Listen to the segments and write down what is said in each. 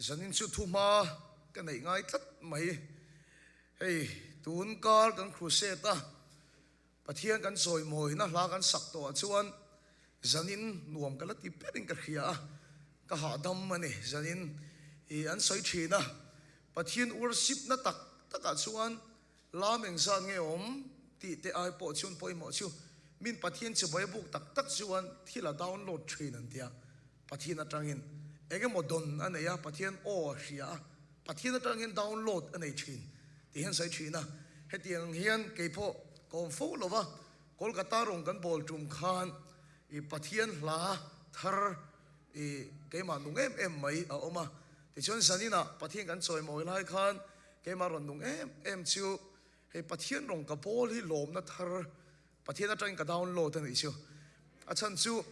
Zanin chu thuhma ka neih ngai tlat mai. Hei tun kar kan crusade a, Pathian kan chawimawina hla kan sak tawh ah chuan zanin nuam ka la ti berin ka hria a, ka hahdam a ni. Zanin i an sawi thin a, Pathian worship na tak takah chuan lam engzat nge awm tih te ai pawh chuan pawimawh chu min Pathian chibai buk tak tak chuan thil a download thin an tia. Pathian atangin eng emaw dawn a nei a, Pathian aw a hria a, Pathian atangin download a nei thin tih hian sawi thin a. Hetiang hian kei pawh ka awm fo lo va, Kolkata rawng kan bawl tum khan i Pathian hla thar i keimah nung em em mai a awm a. Tichuan zaninah Pathian kan chawimawi lai khan keimah rawn nung em em chu hei Pathian rawng ka bawl hi lawmna thar Pathian atangin ka download a nih chu. A chhan chu.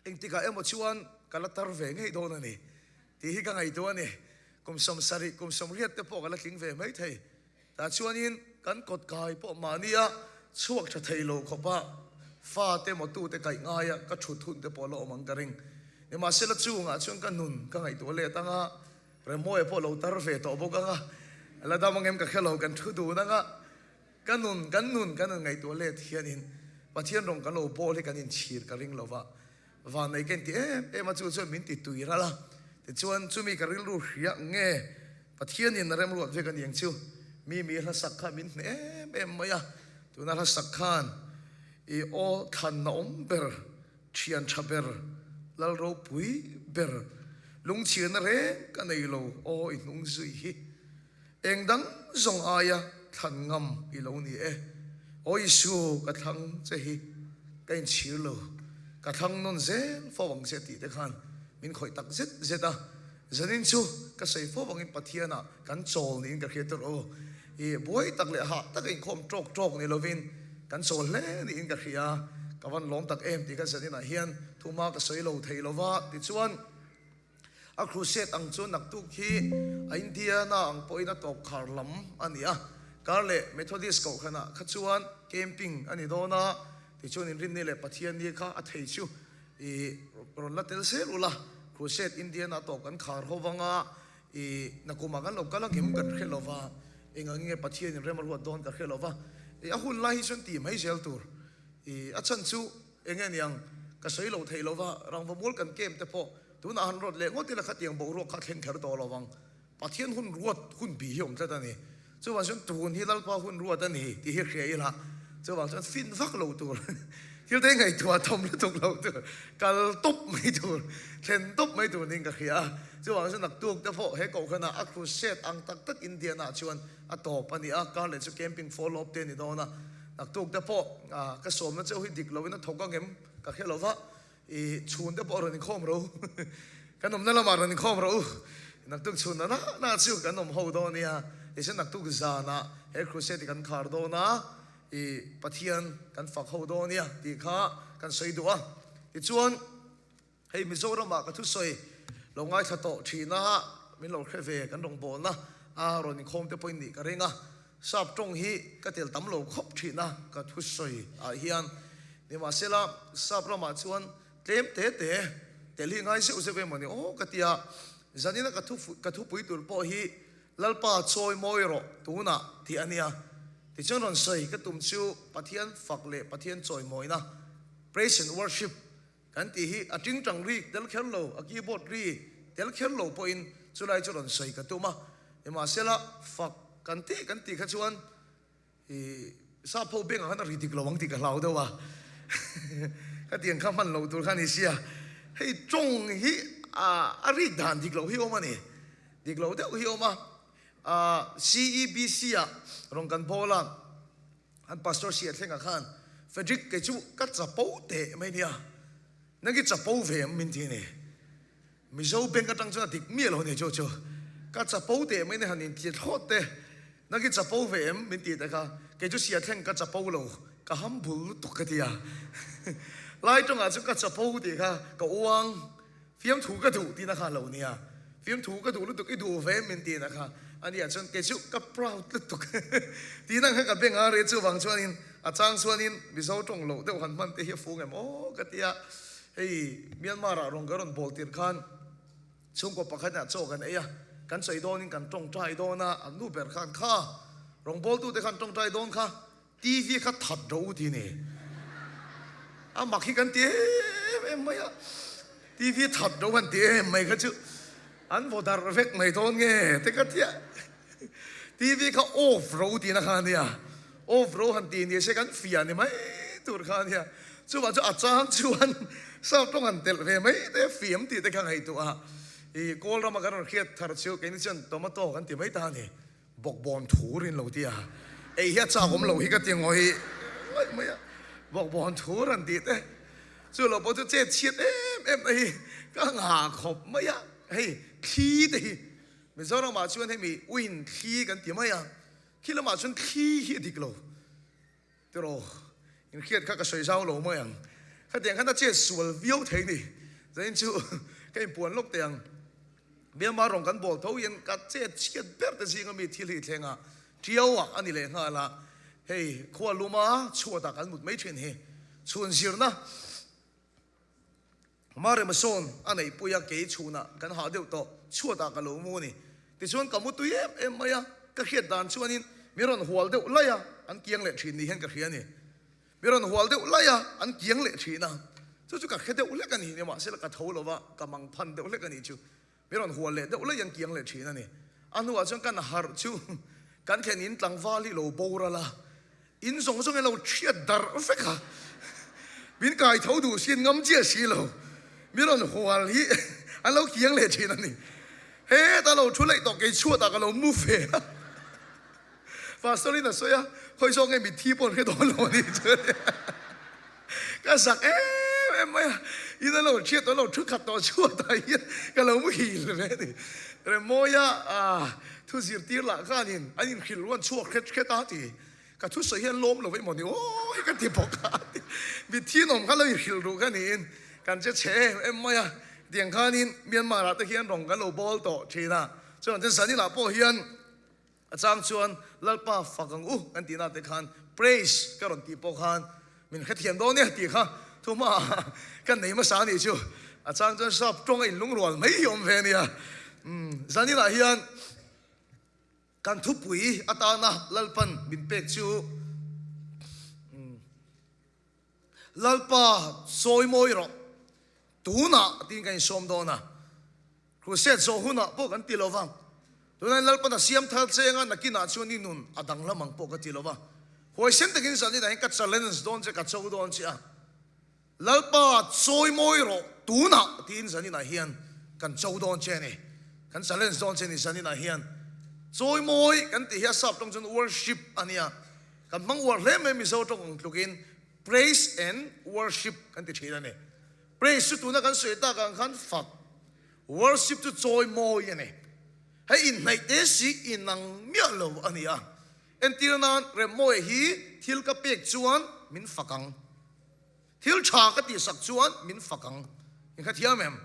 Engtikah emaw chuan ka la tar ve ngei dawn a ni tih hi ka ngaihtuah a ni. Kum 70, kum 80 te pawh ka la tling ve mai thei. Tah chuanin kan kawt kai pawh mahnia chhuak tha thei lo khawpa fate emaw tute kaih ngaia ka thut hun te pawh la awm ang ka ring. Nimahsela chungah chuan ka nun ka ngaihtuah let anga Remawia pawh lo tar ve tawh bawk anga la dam angem ka hre lo kan thu dun anga. Ka nun, kan nun kan han ngaihtuah let hianin Pathian rawng kan lo bawl hi kan inchhir ka ring lova, vannei ka inti em em a, chu chuan min ti tui ral a, tichuan chumi ka rilru hria nge Pathianin a remruat vek a ni ang chu, mi mi hlasak kha min hneh em em mai a, tuna hlasak khan i aw thlanna awm ber, thian tha ber, lal ropui ber, lungchhirna reng ka nei lo aw i hnung zui hi. Eng dang zawng aia thlan ngam i lo ni e. Aw Isu, ka thlang che hi ka inchhir lo, ka thlang nawn zel fo ang che tih te khan min khawih tak zet zet a. Zanin chu ka sawi fo vangin Pathianah kan chawl niin ka hria tur aw. I buai tak leh hah taka inkhawm tawk tawk ni lovin kan chawl hle niin ka hria. Ka van lawm tak em tih kha zaninah hian thuma ka sawi lo thei lova tichuan, A crusade ang chu naktuk hi a Indiana ang pawhin a tawp khar lam a ni a, kar leh Methodist kohhranah kha chuan camping a ni dawn a, tichuan Inrinni leh Pathianni kha a thei chu i rawn la tel zel ula, crusade Indiana tawp kan khar ho vanga i nakumah kan lo kal a ngem kan hre lo va, eng ang nge Pathianin rem a ruat dawn ka hre lo va, i a hun lai hi chuan tih mai zel tur i a chhan chu. Eng nge niang, ka sawi lo thei lo va, rangva mual kan kem te pawh tunah han rawt leh ngawt ila khatiang boruak kha thleng kher tawh lo vang. Pathian hun ruat hun bi hi awm tlat a ni. Chuvang chuan tun hi Lalpa hun ruat a ni tih hi hria ila, chuvang chuan fin vak lo tur, thil te ngaihtuah thawm lutuk lo tur, kal tawp mai tur, thlen tawp mai tur niin ka hria a. Chuvang chuan naktuk te pawh he kohhranah a crusade ang tak tak Indiana chuan a tawp a ni a, kar leh chu camping follow up te a ni dawn a. Naktuk te pawh ka sawmna cheu hi dik loin a thawk ang em ka hre lo va, i chhun te pawh rawn inkhawm rawh u, kan awmna lamah rawn inkhawm rawh u, naktuk chhun na na chu kan awm ho dawn nia, tichuan naktuk zanah he crusade hi kan khar dawn a, i Pathian kan fak ho dawn nia tih kha kan sawi duh a, tichuan. Hei Mizoramah ka thusawi lo ngaithla tawh thin a, min lo hre ve kan rawngbawlna a rawn inkhawm te pawhin nih ka ring a, sap tawng hi ka tel tam lo khawp thin a ka thusawi ah hian. Nimahsela sap ramah chuan tlem te te tel hi ngai zeuh zeuh emaw ni aw ka ti a, zanina ka thu ka thupui tur pawh hi Lalpa chawi mawi rawh tunah tih a nia. Tichuan rawn sawi ka tum chu Pathian fak leh Pathian chawimawina, praise and worship, Kan tih hi a tingtang ri tel kher lo, a keyboard ri tel kher lo pawhin chulai chu rawn sawi ka tum a. Nimahsela, fak kan tih kan tih kha chuan i sap ho bengah khan a ri dik lo ang tih ka hlau deuh a. Ka tiang kha hman loh tur kha a ni sia. Hei tawng hi a rik dan dik loh hi awm a ni. Dik lo deuh hi awm a. CEBC ah rawn kan bawl a. An pastor sia thlengah khan, Frederick kei chu ka chapo teh mai nia, nang hi chapo ve em min ti a ni. Mizo bank atang chuan a dik miah lo a ni chu chu. Ka chapo teh mai nia han inti thlawt te, nang hi chapo ve em min ti te kha, kei chu sia thleng ka chapo lo, ka humble lutuk ka ti a. Lai tawngah chu ka chapo tih kha ka uang. Fiamthu ka duh tihna kha lo nia, fiamthu ka duh lutuk i duh ve min tihna kha a nia chuan kei chu ka proud lutuk tihna kha ka beng a ri chuvang chuanin a chang chuanin Mizo tawng loh deuh han hman te hi a fung em aw ka tia hei Myanmar ah rawn ka rawn bawl tir khan. Chhungkaw pakhatah chaw kan ei a, kan sawi dawnin kan tawngtai dawn a, an nu ber khan kha rawngbawltute khan tawngtai dawn kha TV kha that ro u ti ni. A mak hi kan ti em em mai a, TV that ro han ti em mai kha chu an vaw darh vek mai dawn nge te ka tia. TV kha off ro tihna kha a nia, off ro han tih ni se kan fiah ni mai tur kha a nia. Chuvang chu a chang chuan sap tawng han telh ve mai te fiam tih te kha ngaihtuah a, ih kawl rama kan rawn hriat thar chu keini chuan tomato kan ti mai ta a ni, bawkbawn thur in lo ti a, ei hi a chak awm lo hi ka ti ngawi ngaih mai a, bawkbawn thur han tih te chu lo pawh chu chet chhiat em em na hi ka ngah khawp mai a, hei thli te hi Mizoramah chuan hemi uin thli kan ti mai a, khi lamah chuan thli hi a dik lo tiraw, inhriat kha ka sawi zau lo mai ang. Khatiang khan a chet sual viau thei ni, zain chu ka inpuan lawk teh ang. Myanmar rawng kan bawl tho hian ka chet chhiat ber te zinga mi thil hi thleng a, Tiau ah a ni leh nghal a, hei khua luma chhuatah kan mut mai thin hi chhun zirna. Marema sawn a neihpui a, kei chhunah kan hah deuh tawh, chhuatah ka lo mu a ni. Tichuan ka mu tui em em mai a, ka hriat dan chuanin mi rawn hual deuh laih a, an kiang leh thin ni hian ka hria a ni. Mi rawn hual deuh laih a, an kiang leh thin a, chu chu ka hre deuh hlek a ni, nimahsela ka tho lo va, ka mang phan deuh hlek a nih chu. Mi rawn hual leh deuh laih an kiang leh thin a ni. A hnuah chuan kan harh chu kan thlen in tlangval hi lo boral a, in zawng zawng hi lo chhiat darh vek a, min kai tho duh sin ngam chiah si lo. Mi rawn hual hi an lo kiang leh thin a ni. Heta lo thu laih tawh kei chhuatah ka lo mu ve a. Pastor in a sawi a, khawi zawk nge mitthi pawh an hre dawn lo a ni chuan ka zak em em mai a, in a lo chhiat tawh lo thu khat tawh chhuatah hian ka lo muhil ve a ni. Remawia thu zirtir lah khanin an inhrilh ruan chhuak hret hret a ti, ka thusawi hian lawm lo emaw ni aw ka ti bawk a ti, mitthi nawm kha lo inhrilh ruh kha niin kan che chhe em em mai a, tiang khanin Myanmar ah te hian rawng kan lo bawl tawh thin a, chuan zaninah pawh hian A chang chuan Lalpa fak ang u kan tihna te khan praise ka rawn tih pawh khan min hrethiam dawn e tih kha thu hmaah kan nei hmasa a nih chu. A chang chuan sap tawng a inlungrual mai hi awm ve a nia. Zaninah hian kan thupui atana Lalpan min pek chu Lalpa sawi mawi rawh tunah tiin kan insawm dawn a. Crusade zawh hunah pawh kan ti lo va, tunah Lalpan a siam thar cheng a, nakinah chuan i nun a danglam ang pawh ka ti lo va. Huaisen takin zaninah hian ka challenge dawn che, ka cho dawn che a, Lalpa chawi mawi rawh tunah tiin zaninah hian kan cho dawn che a ni, kan challenge dawn che a ni zaninah hian. Chawi mawi kan tih hi a sap tawng chuan worship a nia, kan hmang uar hle mai Mizo tawng ang tlukin praise and worship kan ti thin a ni. Praise chu tuna kan sawi tak ang khan fak, worship chu chawi mawi a ni. Hei inhnaih te si inang miah lo a ni a. Entir nan Remmawi hi thil ka pek chuan min fak ang. Thil tha ka tihsak chuan min fak ang. In hrethiam em?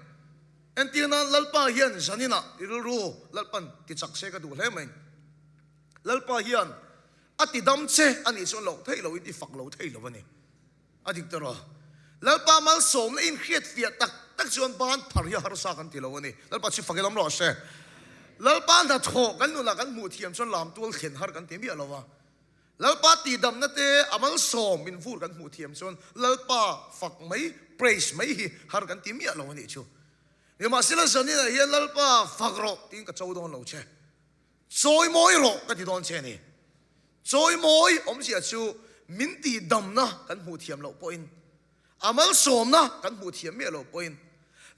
Entir nan Lalpa hian zaninah i rilru Lalpan tichak se ka duh hle mai. Lalpa hian a tidam che a nih chuan loh theih loin i fak lo thei lo a ni. A dik tawh a, Lalpa malsawmna inhriat fiah tak tak chuan ban phar hi a harsa kan ti lo a ni. Lalpa chu fak in awm rawh se. Lalpa hnathawh kan nunah kan hmuh thiam chuan lam tual thlen har kan ti miah lo a. Lalpa tihdamna te a malsawm min vur kan hmuh thiam chuan Lalpa fak mai, praise mai hi har kan ti miah lo a nih chu. Nimahsela zaninah hian Lalpa fak rawh tiin ka cho dawn lo che. Chawi mawi rawh ka ti dawn che a ni. Chawi mawi awmzia chu min tihdamna kan hmuh thiam loh pawhin, a malsawmna kan hmuh thiam miah loh pawhin,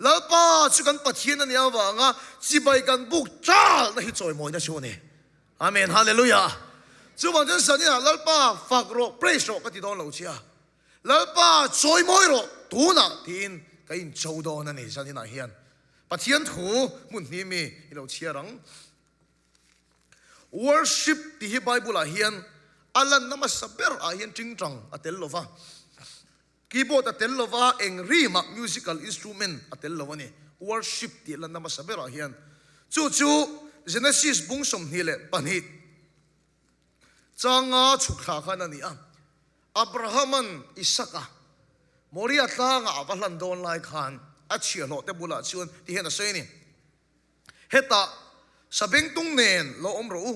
Lalpa chu kan Pathian a nih avanga chibai kan buk chalna hi chawimawina chu a ni. Amen Hallelujah. Chuvang chuan zaninah Lalpa fak rawh, praise rawh ka ti dawn lo che a. Lalpa chawi mawi rawh tunah tiin ka incho dawn a ni zaninah hian. Pathian thu hmun hnih mi i lo chhiar ang. Worship tih hi Bible ah hian a lanna hmasa ber ah hian tingtang a tel lo va, keyboard a tel lo va, eng rim ah musical instrument a tel lo a ni. Worship tih lanna hmasa ber ah hian chu chu Genesis bung 22 changa chhuk thla khan a ni a. Abrahama'n Isaka Moria tlangah a va hlan dawn lai khan a chhiahhlawhte bulah chuan ti hian a sawi a ni. Hetah sabengtung nen lo awm rawh u,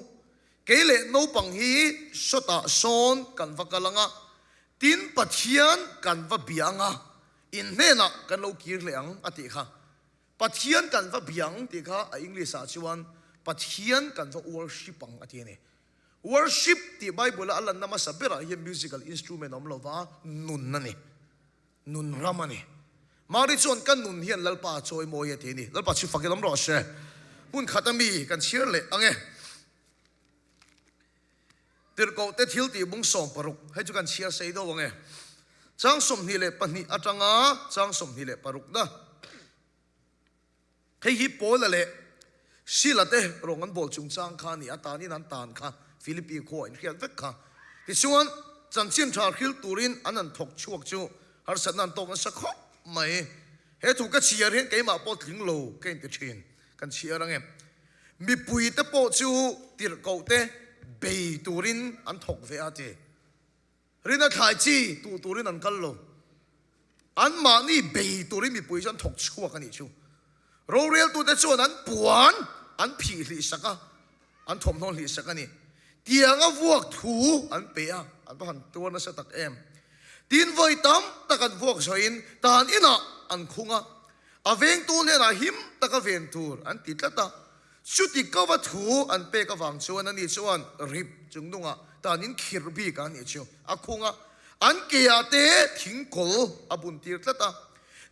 kei leh naupang hi sawtah sawn kan va kal ang a, tin Pathian kan va bia ang a, in hnenah kan lo kir leh ang a tih kha. Pathian kan va bia ang tih kha a English ah chuan Pathian kan va worship ang a ti a ni. Worship tih Bible a a lanna hmasa berah hian musical instrument a awm lova, nun a ni. Nun ram a ni. Mari chuan ka nun hian Lalpa a chawi mawi e ti a ni. Lalpa chu fak ilawm rawh se. Hmun khat a mi kan chhiar leh ang e. Tirhkoh te thil tih bung 16, hei chu kan chhiar sei deuh ang e. Chang 22 atanga chang 26 na. Hei hi Paula leh Sila te rawng an bawl chungchang kha a ni a, tanin an tan kha Philippi khua in hriat vek kha. Tichuan, chanchin tha hril turin an han thawk chhuak chu harsatna an tawk nasa khawp mai. He thu ka chhiar hian keimah pawh tling lo ka inti thin. Kan chhiar ang em? Mipui te pawh chu tirhkoh te bei turin an thawk ve a ti. Rina thlai chi tuh turin an kal lo. Anmahni bei turin mipui chu an thawk chhuak a nih chu. Roreltute chuan an puan an phih hlih sak a, an thawmhnaw hlih sak a ni. Tianga vuak thu an pe a, an va han tuar nasa tak em. Tin vawi tam tak an vuak zawhin tan inah an khung a, a vengtu hnenah him taka ven tur an ti tlat a. Chuti kova thu an pek avang chuan ani chuan rip chungnungah tanin khirh bik a nih chu a khung a, an keah te thingkawl a bun tir tlat a.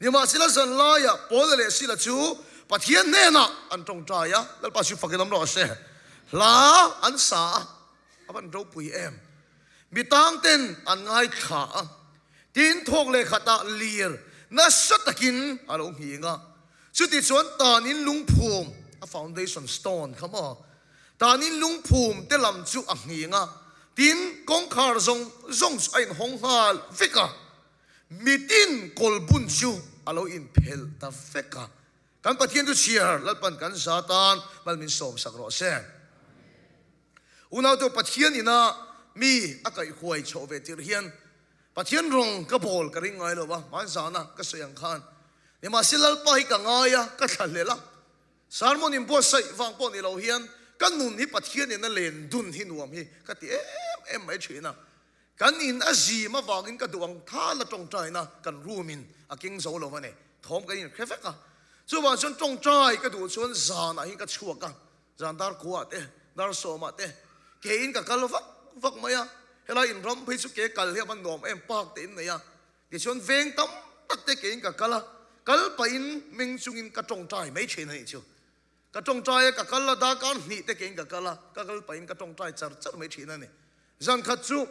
Nimahsela zanlaiah Paula leh Sila chu Pathian hnenah an tawngtai a, Lalpa chu fakin awm rawh se, hla an sa a, a van ropui em. Mi tangten an ngaithla a, tin thawk leh khatah lir nasa takin a lo nghing a. Chuti chuan tanin lungphum, a foundation stone kha maw, tanin lungphum te lam chu a nghing a, tin kawngkhar zawng zawng chu a inhawng nghal vek a, mitin kawlbun chu a lo inphelh ta vek a. Kan Pathian chu chhiar Lalpan kan za tan mal min sawmsak rawh se. Unaute Pathian ina mi a kaihhuai chhoh ve tirh hian Pathian rawng ka bawl ka ring ngai lo va, hmanzana ka sawi ang khan. Nimahse Lalpa hi ka ngai a, ka thlahlel a. Sermon inbuatsaih vang pawh ni lo hian ka nun hi Pathian ina len dun hi nuam hi ka ti em em mai thin a. Kan in a zim avangin ka duh ang thala tawngtaina kan room in a keng zo lo a ni. Thawm kan inhre vek a. Chuvang chuan tawngtai ka duh chuan zanah hian ka chhuak a. Zan dar kuah te, dar sawmah te ke in ka kal vak vak mai a, helai in ram phei chu ke kal hi a va nuam em park te in nei a, tichuan veng tam tak te ke in ka kal a, kal pahin meng chungin ka tawngtai mai thin a nih chu. Ka tawngtai a, ka kal a, darkar hnih te ke in ka kal a, ka kal pahin ka tawngtai char char mai thin a ni. Zan khat chu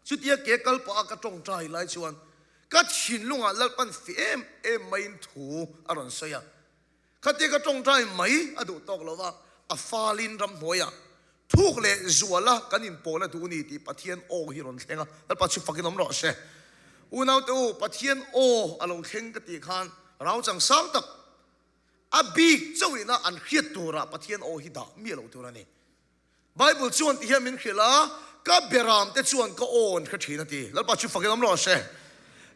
chutia ke kal pah a ka tawngtai lai chuan ka thinlungah Lalpan fi em em maiin thu a rawn sawi a, Khatia ka tawngtai mai a duh tawk lo va, a falin ramhnuaiah thuk leh zuala kan inpawl a duh ni tih Pathian aw hi rawn thleng a, Lalpa chu fakin awm rawh se. Unaute u, Pathian aw a lo thleng ka tih khan rau chang sang tak a bik chauhina an hriat turah Pathian aw hi dah miah lo tur a ni. Bible chuan ti hian min hrilh a, Ka beram te chuan ka aw an hre thin a ti. Lalpa chu fakin awm rawh se.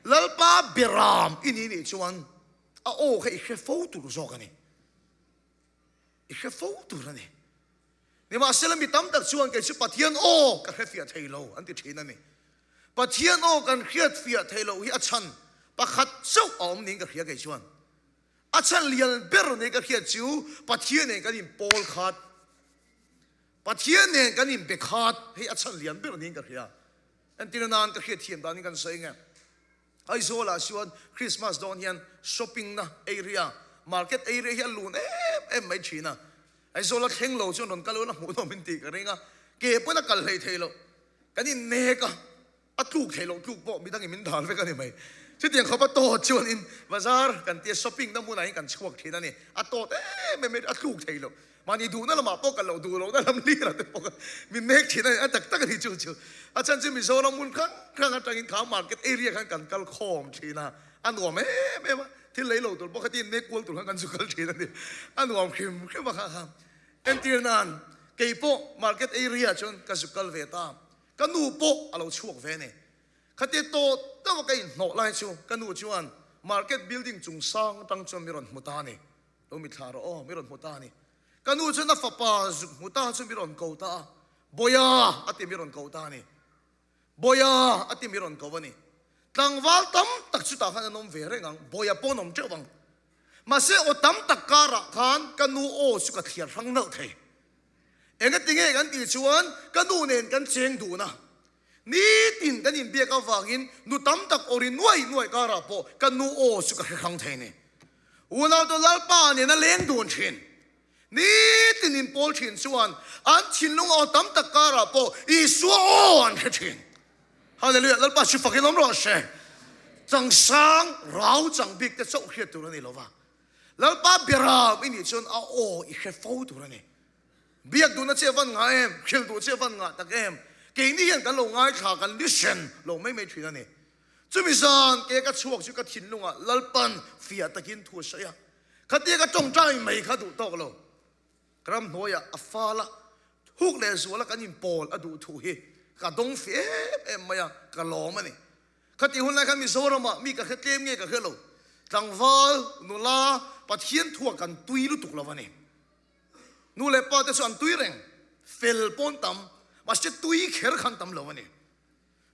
Lalpa beram i ni nih chuan a aw kha i hre fo tur zawk a ni. I hre fo tur a ni. Nimahsela mi tam tak chuan kei chu Pathian aw ka hre fiah thei lo an ti thin a ni. Pathian aw kan hriat fiah thei loh hi a chhan pakhat chauh a awm niin ka hria kei chuan. A chhan lian ber nei ka hriat chu Pathian nen kan inpawl khat. Pathian nen kan inbe khat hei a chhan lian ber niin ka hria. Entirna nan ka hriat thiam danin kan sawi nge. Aizawlah chuan Christmas dawn hian shopping na area, market area hi a lun em em mai thin a. Aizawl a thleng lo chuan rawn kal ula hmuhnawm in tih ka ring a. Ke pawn a kal hlei thei lo. Kan innek a. A tluk theih loh tluk pawh midangin min dal vek a ni mai. Chutiang khawpa tawt chuanin bazar kan tia shopping na hmunah hian kan chhuak thin a ni. A tawt em em a tluk theih loh. Mahni duhna lamah pawh kan loh duh lohna lam lirah te pawh min nek thin a ni. A tak tak a ni chu chu. A chhan chu Mizoram hmun hrang hrang atangin kha market area khan kan kal khawm thin a. A nuam em em a. Thil lei lo tur pawh khatin nek kual tur khan kan zu kal thin a ni. A nuam hrim hrim a kha kha. Entir nan kei pawh market area chuan ka zu kal ve ta. Ka nu pawh a lo chhuak ve a ni. Khatia tawh deuh a ka inhnawh lai chu ka nu chuan market building chung sang atang chuan mi rawn hmu ta a ni. Lo mitthla rawh aw, mi rawn hmu ta a ni. Ka nu chuan a fapa zuk hmu ta chu mi rawn ko ta a, Bawiha a ti mi rawn ko ta a ni. Bawiha a ti mi rawn ko a ni. Tlangval tam tak chutah khan an awm ve reng ang, Bawiha pawh an awm teuh ang. Mahse aw tam tak karah khan ka nu aw chu ka thliar hrang nalh thei. Engatinge kan tih chuan ka nu nen kan cheng dun a, nitin kan inbiak avangin nu tam tak aw ri nuai nuai karah pawh ka nu aw chu ka hre hrang thei ni. Unaute Lalpa nen a leng dun thin. Nitin inpawl thin chuan an thinlung aw tam tak karah pawh Isua aw an hre thin. Hallelujah! Lalpa chu fakin awm rawh se. Changsang rau chang bik te chauh hriat tur a ni lo va. Lalpa biaram i nih chuan a aw i hre fo tur a ni. Biak duhna che van ngah em? Hrilh duh che van ngah tak em? Keini hian kan lo ngaithla, kan listen lo mai mai thin a ni. Chumi zan ke ka chhuak chu ka thinlungah Lalpan fiah takin thu a sawi a. Khatia ka tawngtai mai kha duh tawk lo. Ka ramhnuaiah a fal a, thuk leh zuala kan inpawl a duh thu hi ka dawng fi em em mai a, ka lawm a ni. Khatih hun lai khan Mizoramah mi ka hre tlem nge ka hre lo, tlangval, nula, Pathian thua kan tui lutuk lo a ni. Nu leh pa te chu an tui reng, fel pawn tam, mahse tui kher khan tam lo a ni.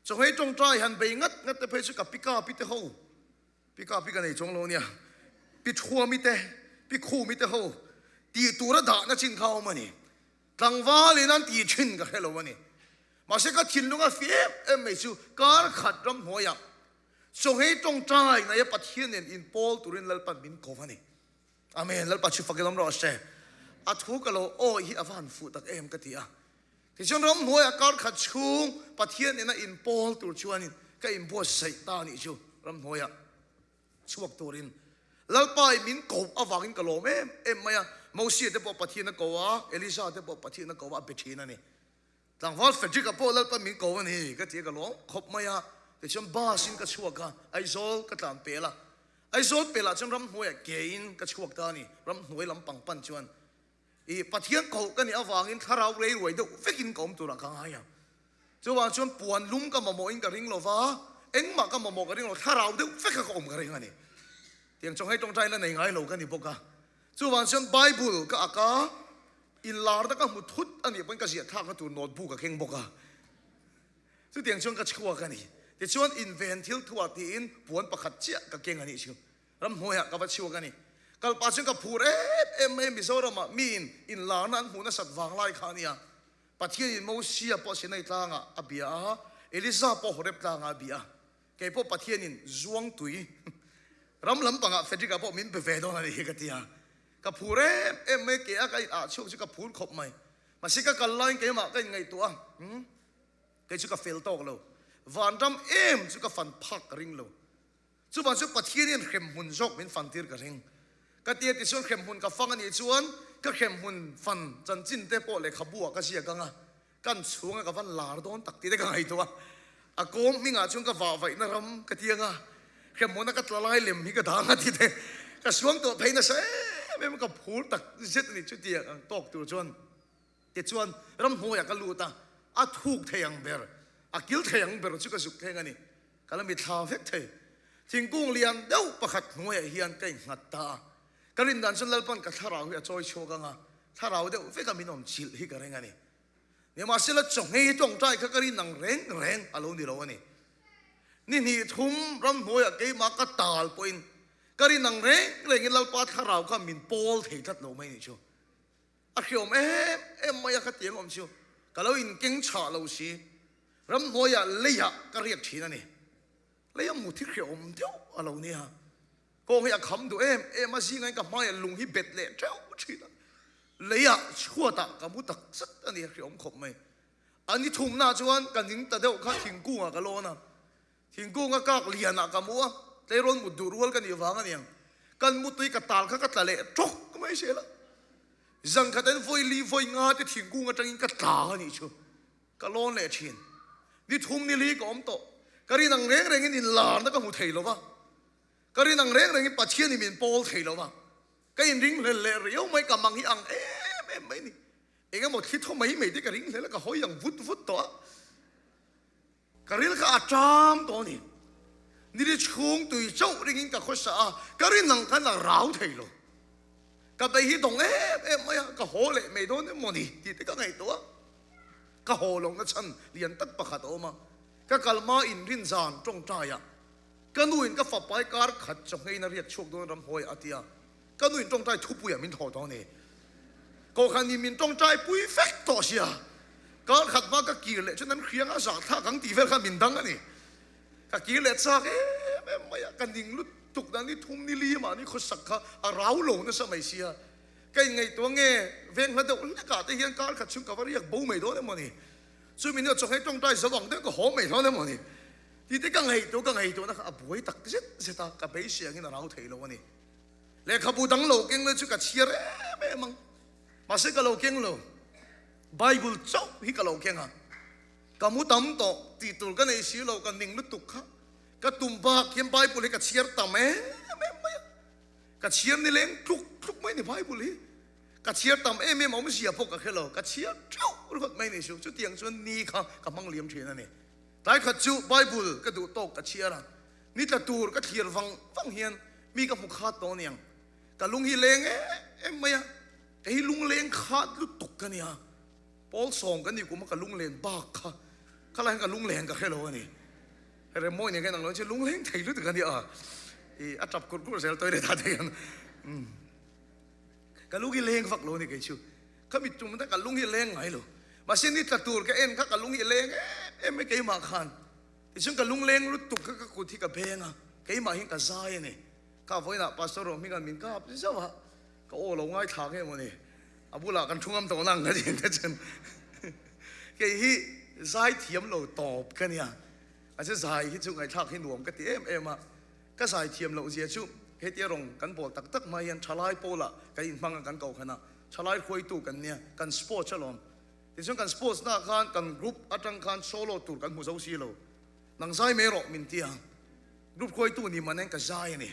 Chawhmeh tawngtai han bei ngat ngat te phei chu ka pi ka pi te ho, pi ka pi ka nei chuang lo nia, pi thuami te, pi khumi te ho tih tura dahna chin kha a awm a ni. Tlangval in an tih thin ka hre lo a ni. Mahse ka thinlung a fi em em mai chu kar khat ramhnuaiah chawhmeh tawngtai naia Pathian nen inpawl turin Lalpan min ko a ni. Amen, Lalpa chu fakin awm rawh se. A thu ka lo awi hi a va han fuh tak em ka ti a. Tichuan ramhnuaiah kar khat chhung Pathian nena inpawl tur chuanin ka inbuatsaih ta a nih chu ramhnuaiah chhuak turin. Lalpa i min ko avangin ka lawm em em mai a. Mosia te pawh Pathian a ko a, Elisa te pawh Pathian a ko a, a be thin a ni. Tlangval Frederick-a pawh Lalpa min ko a ni ka ti a, ka lawm khawp mai a. Tichuan bus in ka chhuak a, Aizawl ka tlan pel a. Aizawl pelah chuan ramhnuaiah kein ka chhuak ta a ni. Ramhnuai lampang pan chuan i Pathian koh ka nih avangin thlarau rei ruai deuh vekin ka awm turah ka ngai a. Chuvang chuan puan lum ka mamawhin ka ring lo va, engmah ka mamawh ka ring lo, thlarau deuh veka ka awm ka ring a ni. Tiang chaw hei tawngtai la nei ngai lo ka ni bawk a. Chuvang chuan Bible ka ak a, inlarna ka hmu thut a nih pawhin ka ziah thlakna tur notebook a keng bawk a. Chutiang chuan ka chhuak a ni. Tichuan inven thil thuah tiin puan pakhat chiah ka keng a nih chu. Ramhnuaiah ka va chhuak a ni. Kal pah chuan ka phur em em mai a, Mizoramah miin inlarna an hmuh nasat vang lai kha a nia. Pathianin Mosia pawh Sinai tlangah a bia a, Elisa pawh Horeb tlangah a bia a. Kei pawh Pathianin zuang tui ram lampangah Frederick-a pawh min be ve dawn a nih hi ka ti a. Ka phur em em mai, ke a ka in ah chhuak chu ka phur khawp mai. Mahse ka kal laiin keimah ka inngaihtuah a, hmm, kei chu ka fel tawk lo. Vanram em chu ka fan phak ka ring lo. Chuvang chu Pathian hian hremhmun zawk min fan tir ka ring. Ka tia tichuan hremhmun ka fang a nih chuan ka hremhmun fan chanchin te pawh lehkhabu ah ka ziak ang a, kan chhunga ka van lar dawn tak tih te ka ngaihtuah a. A kawm hmingah chuan ka vahvaihna ram ka ti ang a, hremhmuna ka tla lai lem hi ka dang a tih te ka suang tawh phei nasa em em a, ka phur tak zet a ni chutiang ang tawk tur chuan. Tichuan ramhnuaiah ka lut a, a thuk thei ang ber, a kil thei ang ber chu ka zuk thleng a ni. Ka la mithla vek thei. Thingkung lian deuh pakhat hnuaiah hian ka innghat ta a. Ka rin dan chuan Lalpan ka thlarau hi a chawi chhuak ang a, thlarau deuh veka min awm chilh hi ka ring a ni. Nimahsela chawhmei tawngtai kha ka rin ang reng reng a lo ni lo a ni. Ni hnih thum ramhnuaiah keimah ka tal pawhin ka rin ang reng rengin Lalpa thlarau kha min pawl thei tlat lo mai a nih chu. A hriawm em em mai a ka tiang awm chu ka lo inkeng chhah lo si. Ramhnuaiah leiah ka riak thin a ni. Leia mut hi hriawm deuh a lo nia. Kawng hi a kham duh em em a, zingain ka hmaiah lung hi bet leh teuh thin a. Leiah chhuatah ka mu tak zet a ni, a hriawm khawp mai. A ni thumnaah chuan ka ning ta deuh kha thingkungah ka lawn a. Thingkung a kak lianah ka mu a, tleirawl mut duh rual ka nih vang a niang. Kan mutui ka tal kha ka tla leh tawk mai zel a. Zan khat an vawi li vawi nga te thingkung atangin ka tla a nih chu. Ka lawn leh thin. Ni thum ni li ka awm tawh. Ka rin ang reng rengin inlarna ka hmu thei lo va. Ka rin ang reng rengin Pathianin min pawl thei lo va. Ka inring hlel leh riau mai, ka mang hi ang em em mai ni. Engemaw thli thaw mai mai te ka ring hlel a, ka hawi ang vut vut tawh a. Ka ril kha a ṭam tawh a ni. Nili chhung tui chauh ringin ka khawsa a, ka rin ang khan a rau thei lo. Ka bei hi dawng em em mai a, ka haw leh mai dawn em mawni tih te ka ngaihtuah a. Ka haw lohna chhan lian tak pakhat a awm a, ka kal hma inrin zan tawngtai ah ka nuin ka fapai kar khat chawhngeiin a riak chhuak dawn ramhuai a ti a, ka nuin tawngtai thupui ah min thawh tawh a ni. Kohhran in min tawngtai pui vek tawh sia, kar khat hma ka kir leh chuan an hriang a zah thlak ang tih vel khan min dang a ni. Ka kir leh chak em em mai a, ka ning lutuk dan ni thum ni li mahni khawsak kha a rau lo nasa mai sia. Ka inngaihtuah nge veng hla deuh hlekah te hian kar khat chhung ka va riak bo mai dawn emaw ni? Chumi nia chawhmeh tawngtai zo ang deuh ka haw mai dawn emaw ni? Tih te ka ngaihtuah ka ngaihtuahna kha a buai tak zet zet a, ka beisei angin a rau thei lo a ni. Lehkhabu dang lo keng le chu ka chhiar em em ang. Mahse ka lo keng lo. Bible chauh hi ka lo keng a. Ka mu tam tawh tih tur ka nei si lo, ka ning lutuk kha. Ka tum bak hian Bible hi ka chhiar tam em em mai a. Ka chhiar nileng tluk tluk mai ni Bible hi. Ka chhiar tam em em awm zia pawh ka hre lo, ka chhiar theuh ringawt mai ni chu. Chutiang chuan ni kha ka hmang liam thin a ni. Tlai khat chu Bible ka duh tawk ka chhiar a, ni tla tur ka thlir vang vang hian mi ka hmu khat tawh aniang. Ka lung hi leng em em mai a, kei hi lungleng khat lutuk ka nia. Pawl sawm kan nih kum a ka lunglen bak kha, khalai hian ka lunglen ka hre lo a ni. Remawi nen ka inang lo chu lungleng thei lutuk a nia. I a tap kur kur zel toilet ah te hian. Ka lung hi leng vak lo a ni kei chu. Ka mit tum ta ka lung hi leng ngai lo. Mahse ni tla tur ka en kha ka lung hi leng em em mai keimah khan. Tichuan ka lungleng lutuk kha ka kut hi ka beng a, keimah hian ka zai a ni. Ka vawiinah Pastor Rohminga'n min kap zauh a. Ka aw lo ngaithla nge maw ni? A bulah kan thu ngam tawh nang ka ti te chuan kei hi zai thiam lo tawp ka nia. Mahse zai hi chu ngaihthlak hi nuam ka ti em em a. Ka zai thiam loh zia chu hetia rawng kan bawl tak tak hma hian thalai pawlah kan inhmang a kan kohhran a, thalai hruaitu kan nia, kan sports alawm. Tichuan kan sports naah khan kan group atang khan solo tur kan hmu zo si lo. Nang zai mai rawh min ti a, group hruaitu ni man hian ka zai a ni.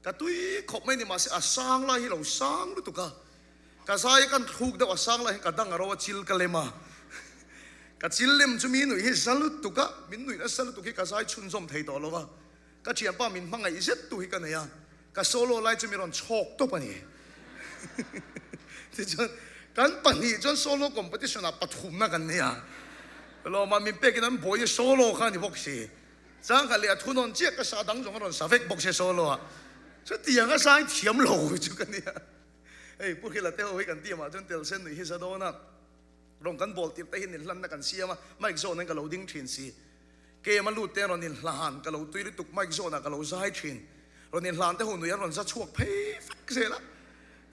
Ka tui khawp mai ni mahse a sang lai hi lo sang lutuk a, ka zai kan thluk deuh a sang lai hian ka dang a ro a chil ka lem a, ka chil lem chu mi nuih hi za lutuk a, min nuih nasa lutuk hi ka zai chhunzawm thei tawh lo a, ka thianpa min hmangaih zet tu hi ka nei a, ka solo lai chu mi rawn chhawk tawp a ni. Tichuan kan pahnih chuan solo competition ah pathumna kan nei a, lawmah min pekin an buai solo kha a ni bawk si. Changkhat leh a thunawn chiah ka sa dang zawng a rawn sa vek bawk se solo a, chutiang a sai thiam lo chu ka nia. Hei Pu Hrila te ho hi kan team ah chuan tel sen nuih hi za dawn a, rawn kan bawl tirh te hi ninhlanna kan siam a, mic zawn in ka lo ding thin si. Game a lut te rawn inhlan ka lo tui lutuk mic zawn ah ka lo zai thin. Rawn inhlan te ho nuih an rawn za chhuak phei vek zel a.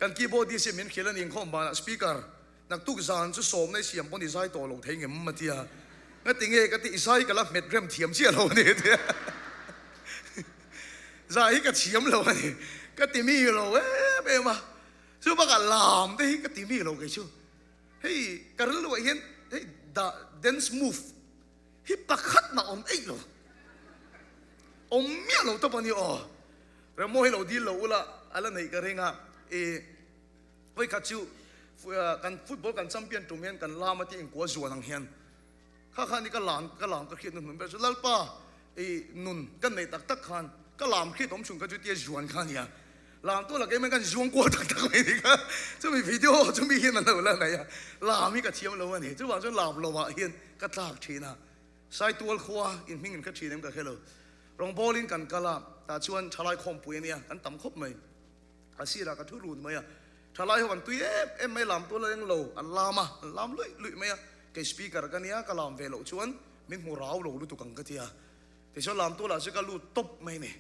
Kan keyboardist hi min hrilh a ni inkhawm banah speaker Naktuk zan chu sawmna i siam pawn i zai tawh lo thei ngem a tia. Ngati nge ka ti i zai ka la hmet rem thiam chiah lo a ni a tia. Zai hi ka thiam lo a ni. Ka ti mi lo em em a. Chu bakah lam te hi ka ti mi lo kei chu. Hei ka rilruah hian hei da dance move hi pakhat mah awm eih lo. Awm miah lo tawp a ni aw. Remo hi lo dil lo ula a la neih ka ring a. I. Vawikhat chu kan football kan champion tum hian kan lam a ti engkuah zuan ang hian kha khan i ka lam ka lam ka hriat nun ber chu Lalpa i nun kan neih tak tak khan ka lam hriat awm chhung kha chu tia zuan kha ania lam tu la keimah kan zuang kual tak tak mai ni kha chumi video chumi hian an lo la nei a lam hi ka thiam lo a ni chuvang chuan lam lo ah hian ka tlak thin a Saitual khua in hming in kha thin em ka hre lo rawngbawlin kan kal a tah chuan thalai khawmpui ania kan tam khawp mai. A sirah ka thu run mai a, thalai ho an tui em em mai, lam tual a leng lo, an lam a, an lam luih luih mai a, kei speaker ka nia, ka lam ve loh chuan min hmu rau lo lutuk ang ka ti a, tichuan lam tualah chuan ka lut tawp mai a ni,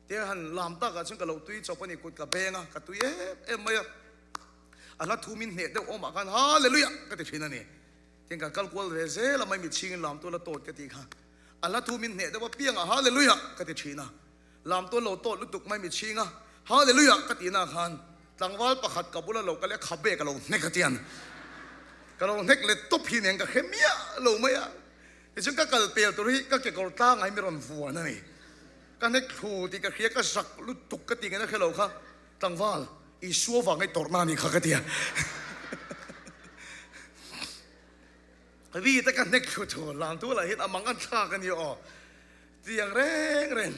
tia han lam takah chuan ka lo tui chawp a ni, kut ka beng a, ka tui em em mai a, a hla thu min hneh deuh awmah khan Hallelujah ka ti thin a ni, tin kan kal kual ve zel a, mai mitchhingin lam tual a tawt ka tih kha, a hla thu min hneh deuh apiangah Hallelujah ka ti thin a. Lam tual lo tawt lutuk mai mi chhing a, Hallelujah ka tihna khan tlangval pakhat ka bula lo kal e khabe ka lo hnek a tian ka lo hnek let tawp hi nen ka hre miah lo mai a, tichuan ka kal pel tur hi ka kekawr tlangah hi mi rawn vuan a ni, ka hnek thlu tih ka hria ka zak lutuk ka tih ngaihna hre lo kha tlangval Isua vang i tawrhna a nih kha ka ti a. Ri te ka hnek thlu thu lam tualah hian a mang an thlak a ni aw. Tiang reng reng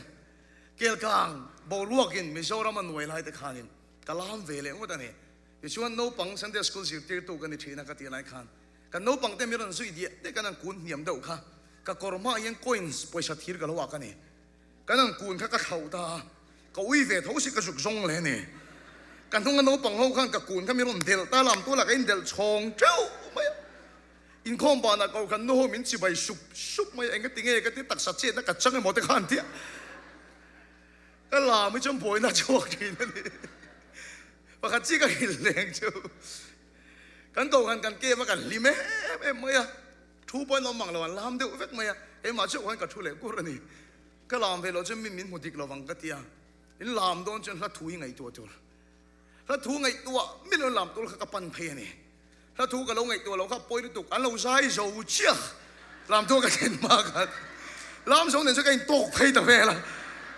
Kelkang boruakin Mizoram a nuai lai te khanin ka lam ve leh ngawt a ni. Tichuan naupang Sunday School zirtirtu ka ni thin a ka tih lai khan kan naupang te mi rawn zui diah diah kan han kun hniam deuh kha ka kawr hmaah hian coins pawisa thir ka lo ak a ni. Kan han kun kha ka thlauh ta a, ka ui ve tho si ka zuk zawng leh a ni. Ka hnunga naupang ho khan ka kun kha mi rawn delh ta lam tualah ka indelh chhawng teuh mai a. Inkhawm banah ko khan nu ho min chibai sup sup mai a, engati nge ka ti taksa chetna ka chang emaw te khan tia ka lam hi chuan buaina a chhuak thin a ni. Pakhat chi ka hrilh leng chu kan kohhran kan kem a kan hlim em em mai a, thu pawh an awm ang lo an lam deuh vek mai a, keimah chauh khan ka thu leh kur a ni. Ka lam ve loh chuan mi min hmu dik lovang ka ti a, in lam dawn chuan hla thu hi ngaihtuah tur. Hla thu ngaihtuah mi lo lam tur kha ka pan phei a ni. Hla thu ka lo ngaihtuah loh kha pawi lutuk, an lo zai zo chiah lam tur ka thlen hma khan lam zo nen chuan ka intawk phei ta vel a,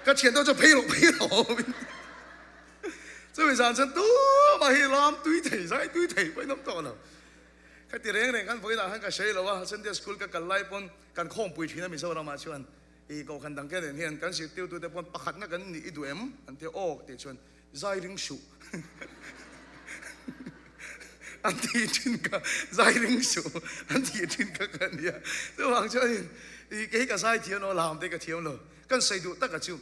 ka thian deuh chuan phei rawh phei rawh min ti. Chumi zan chuan tumah hi lam tui thei zai tui thei pawhin awm tawh lo. Ka ti reng reng khan vawiinah khan ka hre lo a, Sunday school ka kal lai pawn kan khawmpui thin a Mizoramah chuan i kohhran dangte nen hian kan zirtirtute pawn pakhatna kan nih i duh em? An ti a, aw tih chuan Zai ring suh an tih thin kha, zai ring suh an tih thin kha ka nia. Chuvang chuanin i kei ka zai thiam lo, lam te ka thiam lo. Kan sawi duh taka chu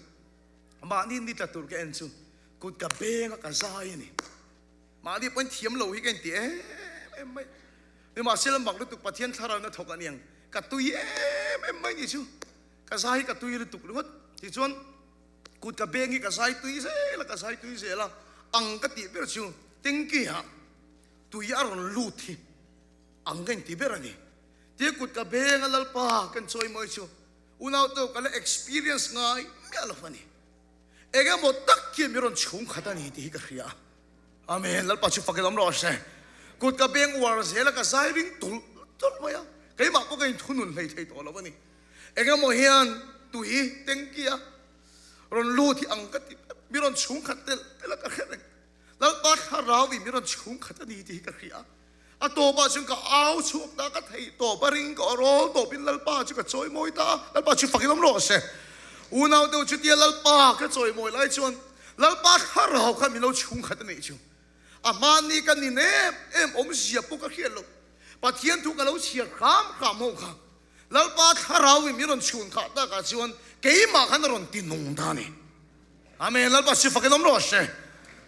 mahni ni tla tur ka en chu kut ka beng a ka zai a ni. Mahni pawhin thiam lo hi ka inti em em mai. Nimahsela mak lutuk Pathian thlarau in a thawk aniang ka tui em em mai ni chu. Ka zai hi ka tui lutuk ringawt. Tichuan. Kut ka beng hi ka zai tui zel a, ka zai tui zel a, ang ka tih ber chu tanky ah tui a rawn lut hi ang ka inti ber a ni. Tia kut ka beng a Lalpa kan chawi mawi chu unau tawk ka la experience ngai miah lo a ni. Eng emaw tak hian mi rawn chhung khat a ni tih hi ka hria a. Amen, Lalpa chu fakin awm rawh se. Kut ka beng uar zel a, ka zai ring tulh tulh mai a, keimah pawh ka inthunun hlei thei tawh lo a ni. Engemaw hian tui tanky a rawn lut hi ang ka ti mi rawn chhung khat telh telh a ka hre reng. Lalpa thlarau in mi rawn chhung khat a ni tih hi ka hria. A tawpah chuan ka au chhuak ta, ka theih tawp a ring ka rawl tawpin Lalpa chu ka chawimawi ta a, Lalpa chu fakin awm rawh se. Unau deuh chutia Lalpa ka chawimawi lai chuan Lalpa thlarau khan min lo chhung khat a nih chu. A hmani ka nin em em awmzia pawh ka hriat loh. Pathian thu ka lo chhiar hram hram ho kha. Lalpa thlarau in min rawn chhun khah takah chuan keimah khan a rawn ti nung ta a ni. Amen. Lalpa si fakin awm rawh se.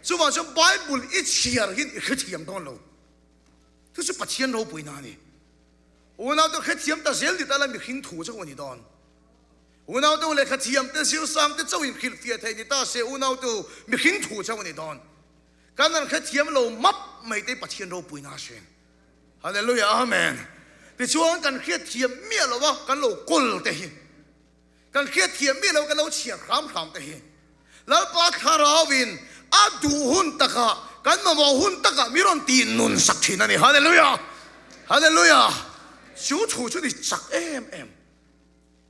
Chuvang chuan Bible i chhiar hian i hrethiam dawn lo. Chu chu Pathian ropuina a ni. Unaute hrethiam ta zel ni ta la mihring thu chauh a ni dawn. Unaute lehkha thiam te zirsang te chauhin hrilhfiah theih ni ta se unaute mihring thu chauh a ni dawn. Kan han hrethiam lo map mai te Pathian ropuina a hre. Hallelujah Amen. Tichuan kan hriatthiam miah lo a kan lo kawl te hi, kan hriatthiam miah lo kan lo chhiar hram hram te hi Lalpa Thlarau in a duh hun takah kan mamawh hun takah mi rawn tih nun sak thin a ni. Hallelujah Hallelujah. Chu thu chu ni chak em em.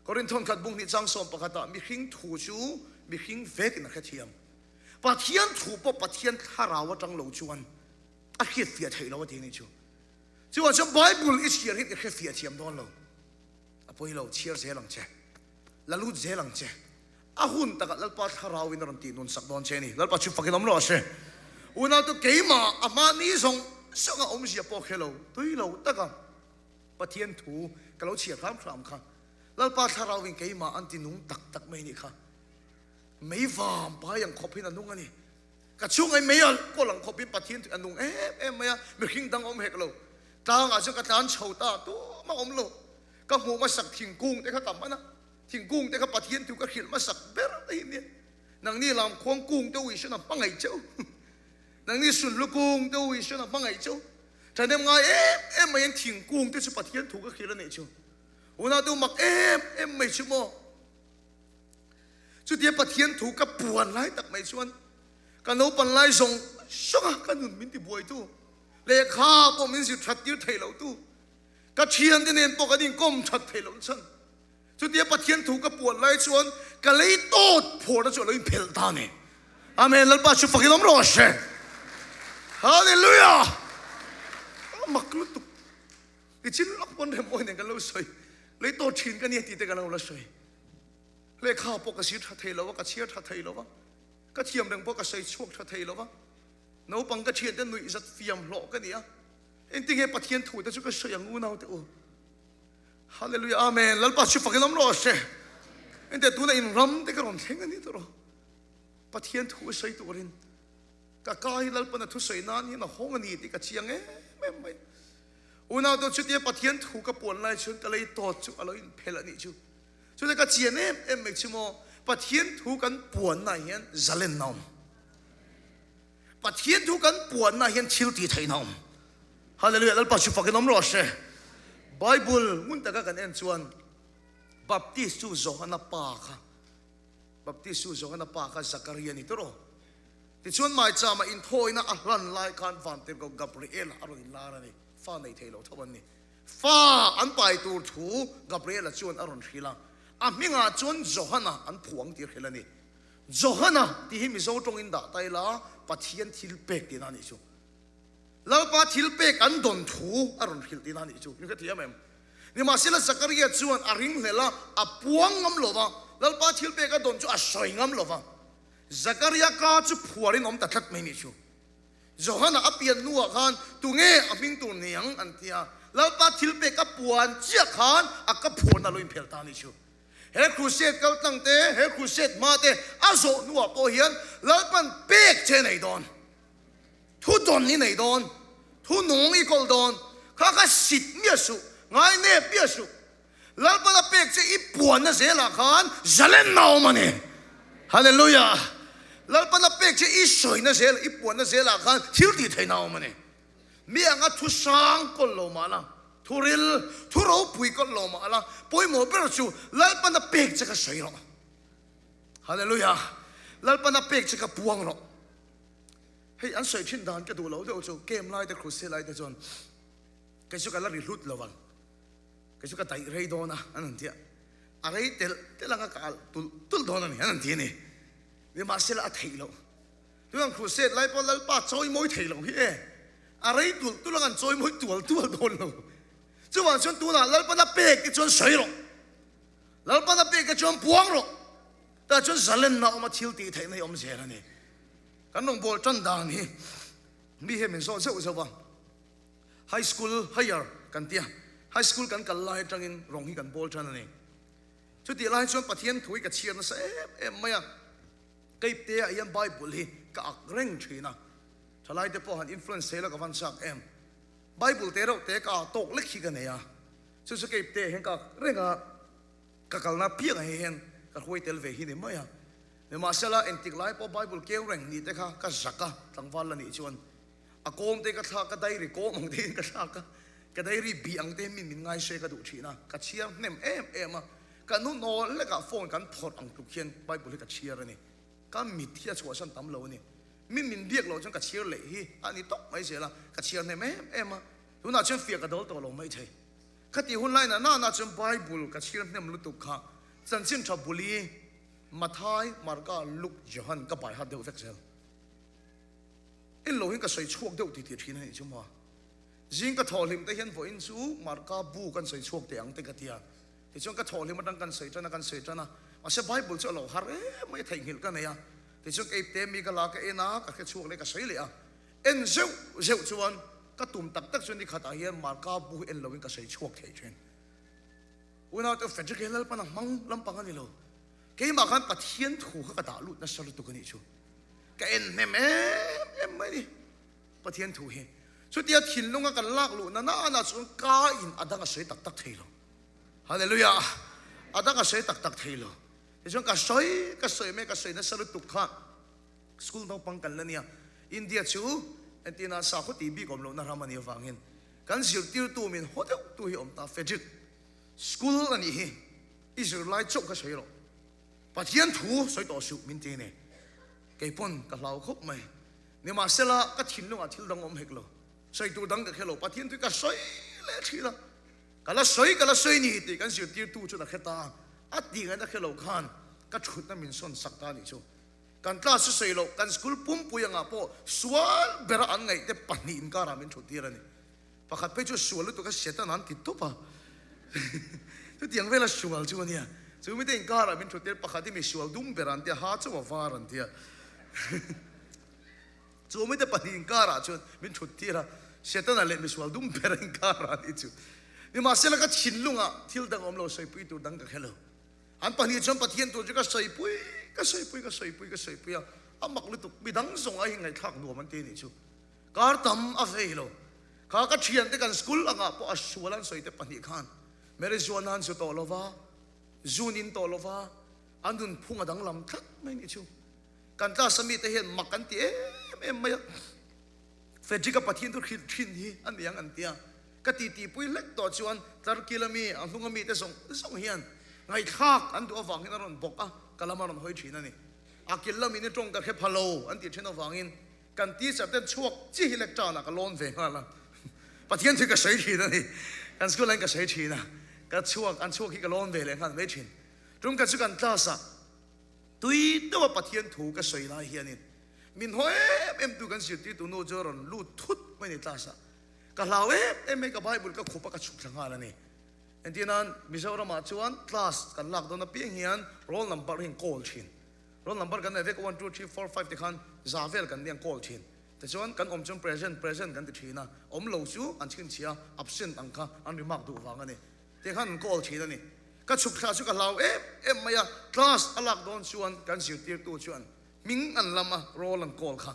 Korinthon khat bung hnih chang sawm pakhatah mihring thu chu mihring vekin a hrethiam. Pathian thu pawh Pathian Thlarau atang lo chuan a hriatfiah theih lo a ti anih chu. Chuvang chuan Bible i chhiar hian i hrefiah thiam dawn lo. A pawi lo, chhiar zel ang che. La lut zel ang che. A hun takah Lalpa Thlarau in a rawn tih nun sak dawn che a ni. Lalpa chu fakin awm rawh se. Unau chu keimah a mahni zawng zawng a awmzia pawh hre lo, tui lo taka Pathian thu ka lo chhiar hram hram kha Lalpa Thlarau in keimah an ti nung tak tak mai nih kha. Mei vam pai ang khawp hin a nung a ni. Ka chhungai mei a kawl ang khawpin Pathian chu a nung em em mai a, mihring dang awm hek lo. Tlangah chuan ka tlan chho ta, tumah awm lo. Ka hmuh hmasak thingkung te kha ka hman a, thingkung te kha Pathian thu ka hrilh hmasak ber te hi nia. Nangni lam khuang kung te u Isuan a hmangaih che u. Nangni sunhlu kung te u Isuan a hmangaih che u. Thahnem ngai em em mai in thingkung te chu Pathian thu ka hrilh a nih chu. Unau te u mak em em mai chu maw. Chutia Pathian thu ka puan lai tak mai chuan ka naupan lai zawng zawng a ka nun min ti buaitu, lehkha pawh min zir that tir thei lo tu, ka thiante nen pawh kan inkawm that thei lo chhan. Chutia Pathian thu ka puan lai chuan ka lei tawt phawrna chu a lo inphelh ta a ni. Amen. Lalpa chu fakin awm rawh se. Hallelujah! A mak lutuk. Nichin lawk pawn rem awi nen kan lo sawi. Lei tawt thin ka nia tih te kan lo la sawi. Lehkha pawh ka zir tha thei lo a, ka chhiar tha thei lo a, ka thiam reng pawh ka sawi chhuak tha thei lo a. Naupang ka thiante nuih zat fiam hlawh ka ni a. Engtinge Pathian thu te chu ka sawi ang unaute u. Hallelujah Amen Lalpa chu fakin awm rawh se. Ente tuna in ram te ka rawn thleng a ni tawh rawh. Pathian thu sawi turin ka ka hi Lalpan a thu sawi nan hian a hawng a ni tih ka chiang em em mai. Unau te chutia Pathian thu ka puan lai chuan ka lei tawt chu a lo inphelh a nih chu. Chutia ka chian em em mai chu maw Pathian thu kan puanna hian zalenna awm. Pathian thu kan puanna hian thil tih theihna awm. Hallelujah Lalpa chu fakin awm rawh se. Bible ngun taka kan en chuan Baptist chu Johana pa kha Baptist chu Johana pa kha Zakaria ni tawh. Tichuan maichama inthawina a hlan lai khan Vantirhkoh Gabriel a rawn inlar a ni. Fa nei thei lo tho an ni. Fa an pai tur thu Gabriela chuan a rawn hrilh a, a hmingah chuan Johana an phuang tih a hrilh a ni. Johana tih hi Mizo tawngin dah ta ila Pathian thil pek tihna a nih chu. Lalpa thil pek an dawn thu a rawn hrilh tihna a nih chu. Min hrethiam em? Nimahsela Zakaria chuan a ringhlel a, a puang ngam lo va, Lalpa thil pek a dawn chu a sawi ngam lo va. Zakaria ka chu phuarin awm ta tlat mai nih chu. Johana a pian hnuah khan tunge a hming tur ni ang an ti a, Lalpa thil pek a puan chiah khan a ka phuarna lo inphel ta a nih chu. He crusade kal tlang te, he crusade hma te a zawh hnuah pawh hian Lalpan pek che nei dawn, thu dawn i nei dawn, thu nung i kawl dawn, kha kha sit miah suh, ngai nep miah suh. Lalpan a pek che i puanna zelah khan zalenna a awm a ni. Hallelujah! Lalpan a pek che i sawina zel, i puanna zelah khan thil tih theihna a awm a ni. Mi anga thu sang kawl lo mah la, thu ril, thu ropui kawl lo mah la, pawimawh ber chu Lalpan a pek che ka sawi rawh. Hallelujah! Lalpan a pek che ka puang rawh. Hei an sawi thin dan ka duh lo deuh chu camp lai te crusade lai te chuan kei chu ka la ri hlut lo ang. Kei chu ka daih rei dawn a, an han ti a. A rei telh telh anga ka alh tulh tulh dawn a ni, an han ti a ni. Nimahsela a theih loh. Tunang crusade lai pawh Lalpa chawimawi thei lo hi e. A rei tulh tulh anga an chawimawi tual tual dawn lo. Chuvang chuan tunah Lalpana pek te chuan sawi rawh. Lalpana pek te chuan puang rawh. Tah chuan zalenna awma thil tih theihna hi awm zel a ni. Kan rawngbâwl ṭan dan hi mi hian min zawh zeuh zeuh a. High School Higher kan tia, High School kan kal lai atangin rawng hi kan bawl tan a ni. Chutih lai chuan Pathian thu hi ka chhiar nasa em em mai a, Keipte ah hian Bible hi ka ak reng thin a, thalaite pawh han influence thei la ka van chak em. Bible te reuh te ka ah tawk lek hi ka nei a, chu chu Keipte ah hian ka ak reng a, ka kalna piangah hian ka hruai tel ve hi ni mai a. Nimahsela engtik lai pawh Bible keu reng ni te kha ka zak a, tlangval la nih chuan A kawm te ka thlak, ka diary kawm ang te in ka thlak a, ka diary bih ang te min min ngaihre ka duh thin a, ka chhiar hnem em em a, ka nu nawl lekah phone kan phawrh ang tluk hian Bible hi ka chhiar a ni. Ka mit hi a chhuahsan tam lo a ni. Min min biak loh chuan ka chhiar leh hi a ni tawp mai zel a, ka chhiar hnem em em a, tunah chuan fiah ka dawl tawh lo mai thei. Khati hun lainah nana chuan Bible ka chhiar hnem lutuk kha chanchin tha buli Mathai, Marka, Luke, Johan ka bai hat deuh vek zel. En lo hian ka sawi chhuak deuh titih thin a nih chu maw. Zing ka thawh hlim te hian vawiin chu Marka bu kan sawi chhuak teh ang te ka ti a. Tichuan ka thawh hlim atang kan sawi tan a, kan sawi tan a. Mahse Bible chu a lo har em mai a, theihnghilh ka nei a. Tichuan ka ipte mi ka la ka en a, ka hre chhuak leh ka sawi leh a. En zeuh zeuh chuan ka tum tak tak chu ni khatah hian Marka bu hi en loin ka sawi chhuak thei thin. Unaute Frederick hi Lalpan a hmang lampang a ni lo. Keimah khan Pathian thu kha ka dah lut nasa lutuk a nih chu. Ka en hnem em em mai ni Pathian thu hi. Chutia thinlunga kan lak luh na nana chuan ka in a dang a sawi tak tak thei lo. Hallelujah! A dang a sawi tak tak thei lo. Tichuan ka sawi ka sawi mai ka sawi nasa lutuk kha school naupang kan la nia. India chu entirna sakhaw tih bik awm lohna ram a nih avangin kan zirtirtu min haw deuh tu hi awm ta Frederick school a nih hi i zirlai chauh ka sawi rawh. Pathian thu sawi tawh suh min ti a ni. Kei pawn ka hlau khawp mai. Nimahsela ka thinlungah thil dang awm hek lo. Sawi tur dang ka hre lo. Pathian thu hi ka sawi leh thin a. Ka la sawi ka la sawi ni tih kan zirtirtu chuan a hre ta a. A tih ngaihna hre lo khan ka thutna min sawn sak ta a nih chu. Kan class chu sawi loh, kan school pumpui angah pawh sual bera an ngaihte pahnihin karah min thuttir a ni. Pakhat phei chu sual lutuk a Satan an ti tawp a. Chutiang vela sual chu a nia. Chu mite inkarah min thut tir pakhat hi mi sual dum ber an tia, ha chauh a var an tia. Chu mite pahnih inkarah chuan min thut tir a, Setana leh misual dum ber inkarah a nih chu. Nimahsela ka thinlungah thil dang awm lo, sawipui tur dang ka hre lo. An pahnih chuan Pathian tur chu ka sawipui, ka sawipui, ka sawipui, ka sawipui a, a mak lutuk, midang zawng ai hi ngaihthlak nuam an ti a nih chu. Kar tam a vei lo. Kha ka thiante kan school angah pawh a sual an sawi te pahnih khan marijuana an zu tawh lo va, zun in tawh lo va, a nunphung a danglam tlat mai a nih chu. Kan class a mite hian mak an ti em em mai a, Frederick-a Pathian thu hrilh thin hi a ni ang an ti a. Ka titipui hlek tawh chuan tlarkil a mi, a hnung a mite zawng zawng hian ngaihthlak an duh avangin a rawn bawk a, ka lam a rawn hawi thin a ni. A kil lamin i tawng ka hre pha lo an tih thin avangin kan teacher ten chhuak chi hi lectern ah ka lawn ve nghal a, Pathian thu hi ka sawi thin a ni. Kan school ah hian ka sawi thin a, ka chhuak, an chhuak hi ka lawn ve leh nghal mai thin. Tum khat chu kan class ah Tui deuha Pathian thu ka sawi lai hianin min haw em em tu kan zirtirtu nu chu a rawn lut thut mai ni class ah. Ka hlau em em mai ka Bible ka khup a ka chhuk thla nghal a ni. Entir nan Mizoramah chuan class kan lak dawn apiang hian roll number hi an call thin. Roll number kan nei vek one two three four five te khan za vel kan nia an call thin. Tichuan kan awm chuan present present kan ti thin a, awm lo chu an chhinchhiah a absent ang kha an remark duh vang a ni. Tih khan an call thin a ni. Ka chhuk thla chu ka hlau em em mai a, class a lak dawn chuan kan zirtirtu chuan hming an lam a, roll an call kha.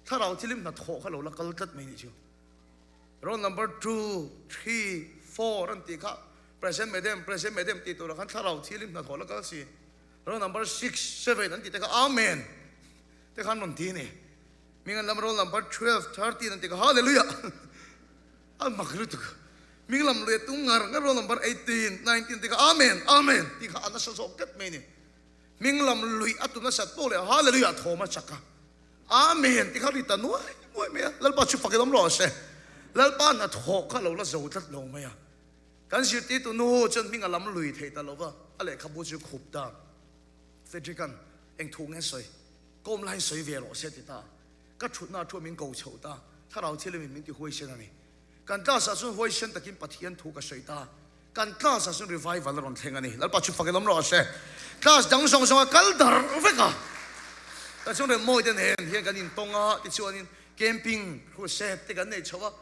Thlarau thilim hnathawh kha lo la kal tlat mai nih chu. Roll number two, three, four an tih kha present madam, present madam tih turah khan thlarau thilim hnathawh la kal si. Roll number six, seven an tih te kha amen te khan rawn ti a ni. Hming an lam roll number 12, 13 an tih kha hallelujah. A mak lutuk. Hming lam lui a tum ngar ngar roll number 18, 19 tih kha Amen, Amen tih kha a nasa zawk tlat mai a ni. Hming lam lui a tum nasat pawh leh Hallelujah thawm a chak a. Amen tih kha ri ta nuai nuai mai a. Lalpa chu fakin awm rawh se. Lalpa hnathawh kha lo la zo tlat lo mai a. Kan zirtirtu nu chuan hming a lam lui thei ta lo va, a lehkhabu chu khup ta. Frederick-a'n eng thu nge sawi? Kawm laiin sawi ve rawh se ti ta. Ka thutna thu min ko chhoh ta, thlarau thil min ti huaisen a ni. Kan class ah chuan huaisen takin Pathian thu ka sawi ta. Kan class ah chuan revival a rawn thleng a ni. Lalpa chu fak in awm rawh se. Class dang zawng zawng a kal dar vek a. Tah chuan Remmawi te nen hian kan intawng a, tichuanin camping crusade te kan nei chho a.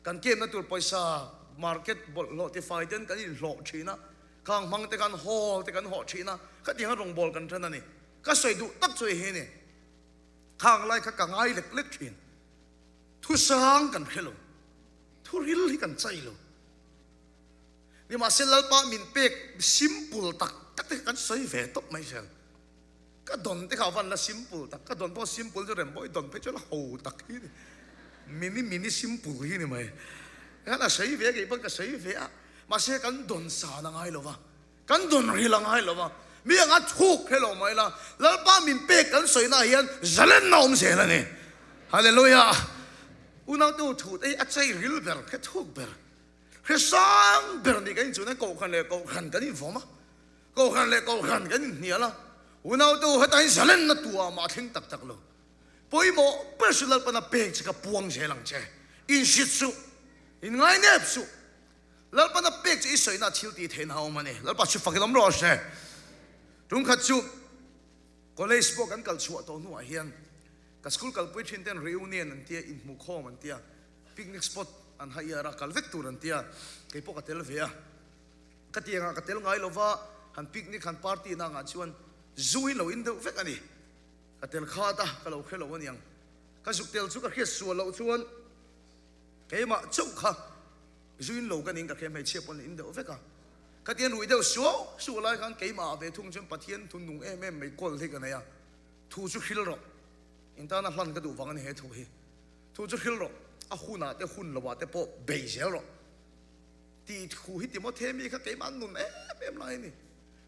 Kan camp na tur pawisa market bawlhhlawh tifai ten kan inhlawh thin a. Khang hmang te khan hall te kan hawh thin a. Khatiang a rawngbâwl kan ṭan a ni. Ka sawi duh tak chu hei hi a ni. Khang lai kha ka ngai lek lek thin. Thu sang kan hre lo. Thu ril hi kan chai lo. Nimahse Lalpa min pek simple tak tak te kha kan sawi ve tawp mai zel. Ka don te kha a van la simple tak. Ka don pawh simple chu rem pawh i don phei chu la ho tak hi ni. Mini mini simple hi ni mai. Khan a sawi ve a kei pawn ka sawi ve a. Mahse kan don san a ngai lo va. Kan dawn ril a ngai lo va, mi anga thuk he lo mai la, Lalpa min pek kan sawi naah hian zalenna awm zel a ni. Hallelujah! Unautu thut ei a chei ril ber, hre thuk ber, hre sang ber nih kan inchun a, kohhran leh kohhran kan invawm a, kohhran leh kohhran kan inhnial a, unautu heta hi zalenna tuah mah a thleng tak tak lo. Pawimawh ber chu Lalpana pek che ka puang zel ang che. Inhrit suh, inngainep suh. Lalpana pek chu i sawina thil tih theihna a awm a ni. Lalpa chu fakin awm rawh se. Tumkhat chu college pawh kan kal chhuah tawh hnuah hian ka school kalpui thin ten reunion an tia, inhmuhkhawm an tia, picnic spot an hire a, kal vek tur an tia, kei pawh ka tel ve a. Ka tiangah ka tel ngai lova, han picnic han party na angah chuan zu hi lo in deuh vek a ni. Ka tel khat a, ka lo hre lo aniang. Ka zuk tel chu ka hriat sual loh chuan keimah chauh kha Zu in lo ka ning ka hria hmeichhia pawn in deuh vek a. Ka tian rui deuh suau suau lai khan keimah ah ve thung chuan Pathian thu nung em em mai kawl hi ka nei a. Thu chu hril rawh. In tana hlan ka duh vang a ni he thu hi. Thu chu hril rawh. A hun ah te hun lo ah te pawh bei zel rawh. Tih thu hi Timothea mi kha keimah an nun em em lai a ni.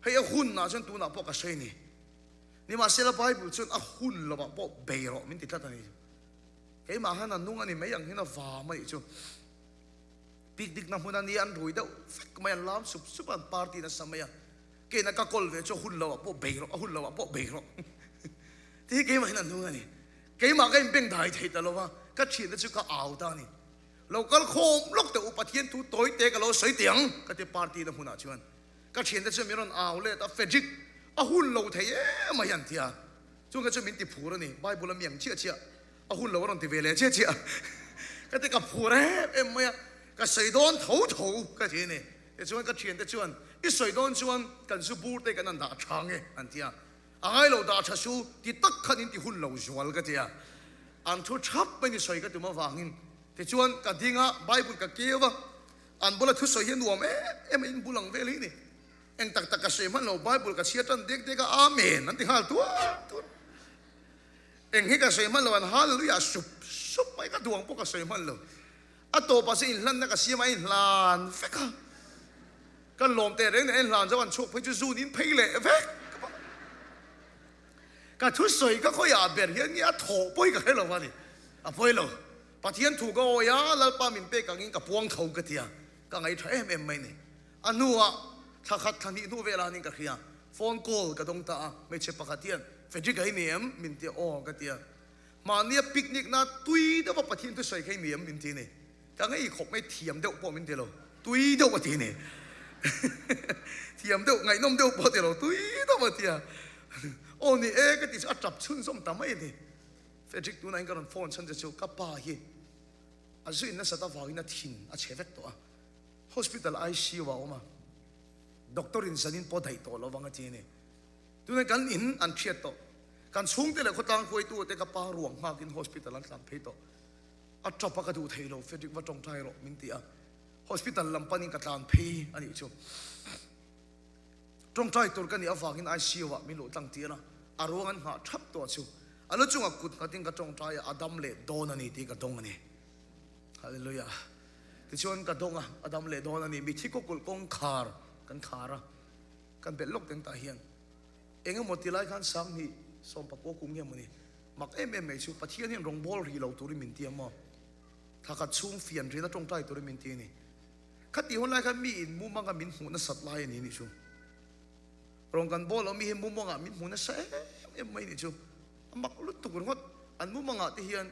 Hei a hun ah chuan tunah pawh ka sawi a ni. Nimahsela Bible chuan a hun lo ah pawh bei rawh min ti tlat a ni. Keimah khan a nung a ni mai ang hian a vam a nih chu. Picnic na hmun a nia an rui deuh vek mai, an lam sup sup a, an party nasa mai a. Keina ka kawl ve chu a hun loah pawh bei rawh, a hun loah pawh bei rawh. Ti hi keimah hian a hnung a ni. Keimah ka inbeng dai thei ta lo va, ka thiante chu ka au ta a ni. Lo kal khawm lawk teh u, Pathian thu tawi te ka lo sawi teh ang, ka ti party na hmunah chuan. Ka thiante chuan min rawn au let a, Fredrick, a hun lo thei em mai an ti a. Chungah chuan min ti phur a ni, Bible a mi ang chiah chiah. A hun lo a rawn ti ve leh chiah chiah a. Ka ti ka phur em em mai a, ka sawi dawn tho tho ka ti a ni. Tichuan ka thiante chuan, I sawi dawn chuan kan zu bur te kan han dah tha nge an ti a. A ngai lo dah tha su ti tak khan in ti hun lo zual ka ti a. An thu thap mai ni sawi ka tum avangin. Tichuan ka ding a, Bible ka keu a, an bula thusawi hi a nuam em em a, in bul ang vel hi ni. Eng tak tak ka sawi hman lo, Bible ka chhiar tan dek dek a, Amen an ti nghal tuar tuar. Eng hi ka sawi hman lo, an Hallelujah sup sup mai, ka duang pawh ka sawi hman lo. A tawpah chuan inhlanna ka siam a, a inhlan vek a. Kan lawm teh reng nen a inhlan zo an chhuak phei chu zun in phei leh vek. Ka thusawi ka khawiah ber hian nge a thawh pawi ka hre lo a ni. A pawi lo. Pathian thu ka awi a, Lalpa min pek angin ka puang tho ka ti a, ka ngaihṭha em em mai ni. A hnuah thla khat thla hnih hnu velah hanin ka hria, phone call ka dawng ta a, hmeichhe pakhat hian, Frederick-a hi ni em? min ti a, aw ka ti a. Mahnia picnic na tui deuh a Pathian thusawi kha i ni em? min ti a ni. Ka ngei khawp mai, thiam deuh pawh min ti lo, tui deuh a ti a ni. Thiam deuh, ngaihnawm deuh pawh a ti lo, tui deuh a ti a. Aw ni e ka ti chu a tap chhunzawm ta mai a ni. Frederick tunah hian ka rawn phone chhan che chu ka pa hi a zuin nasat avangin a thin a chhe vek tawh a, hospital ICU ah a awm a, doctor in zanin pawh daih tawh lo vang a ti a ni. Tunah kan in an hriat tawh, kan chhungte leh khawtlang hruaitu te ka pa ruang nghakin hospital an tlan phei tawh. A tap a ka duh thei lo, Frederick va tawngtai rawh min ti a, hospital lam panin ka tlan phei a nih chu. Tawngtai tur ka nih avangin ICU ah min luh tlang tir a, a ruang an nghah thap tawh chu a lu chungah kut nghatin ka tawngtai a, a dam leh dawn a ni tih ka dawng a ni. Hallelujah. Tichuan ka dawng a, a dam leh dawn a ni. Mithi kawkulh kawngkhar kan khar a, kan belh lawk teng tah hian eng emaw ti lai khan Sanghnih sawmpakua kum nge mawni mak em em mai chu Pathian hian rawngbawl rih lo turin min ti a maw? Thla khat chhung fian rihna tawngtai turin min ti a ni. Khati hun lai khan mi in mumanga min hmuh nasat lai a ni nih chu. Rawng kan bawl lo mi hi mumanga min hmuh nasa em em mai nih chu. A mak lutuk ringawt. An mumanga te hian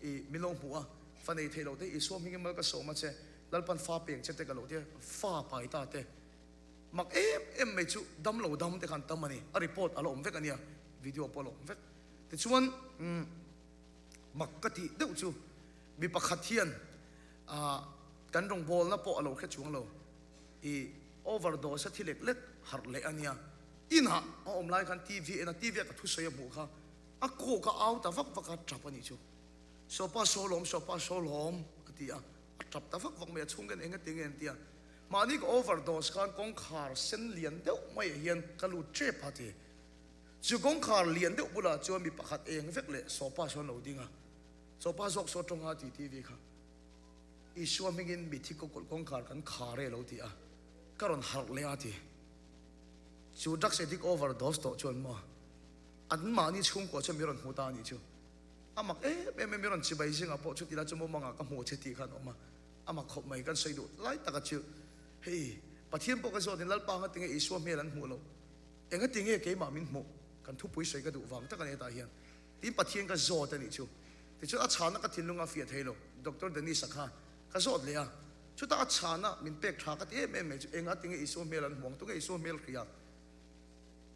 i min lo hmuh a, fa nei thei lo te Isua hmingin mal ka sawm a che, Lalpan fa peng che te ka lo tia, fa pai ta te. Mak em em mai chu dam lo dam te khan tam a ni. A report a la awm vek a nia, video pawh a la awm vek. Tichuan mak ka tih deuh chu mi pakhat hian Ah, kan rawngbawlna pawh a lo hre chuang lo. I overdose a thi lek lek harh leh a nia. Inah a awm lai khan TV en a, TV ah ka thusawi a hmuh kha a kawk a au ta vak vak a, tap a nih chu. Sawpa sawlawm, sawpa sawlawm a ti a, a tap ta vak vak mai a, chhung hian eng a ti nge an ti a. Mahni ka overdose khan kawngkhar sen lian deuh maiah hian ka lut tep a ti. Chu kawngkhar lian deuh bulah chuan mi pakhat eng vek leh sawpa sawn lo ding a. Sawpa zawk saw tawnga ti TV kha. Isua hmingin mithi kawkawlh kawngkhar kan khar e lo ti a, ka rawn harh leh a ti. Chu drugs addict overdose tawh chuan maw an mahni chhungkua chuan mi rawn hmu ta a nih chu. A mak em em e, mi rawn chibai zingah pawh chuti lai chu mumangah ka hmu che tih khan a awm a, a mak khawp mai kan sawi duh lai taka chu hei Pathian pawh ka zawtin Lalpa anga tinge Isua hmel an hmuh loh, enga tinge keimah min hmuh, kan thupui sawi ka duh vang tak a ni hetah hian. Tin Pathian ka zawt a nih chu. Tichuan a chhana ka thinlung a fiah thei lo. Doctor Dennis-a kha ka zawt leh a. Chutah a chhana min pek tha ka ti em em mai chu enga tinge Isua hmel an hmuang tunge Isua hmel hria.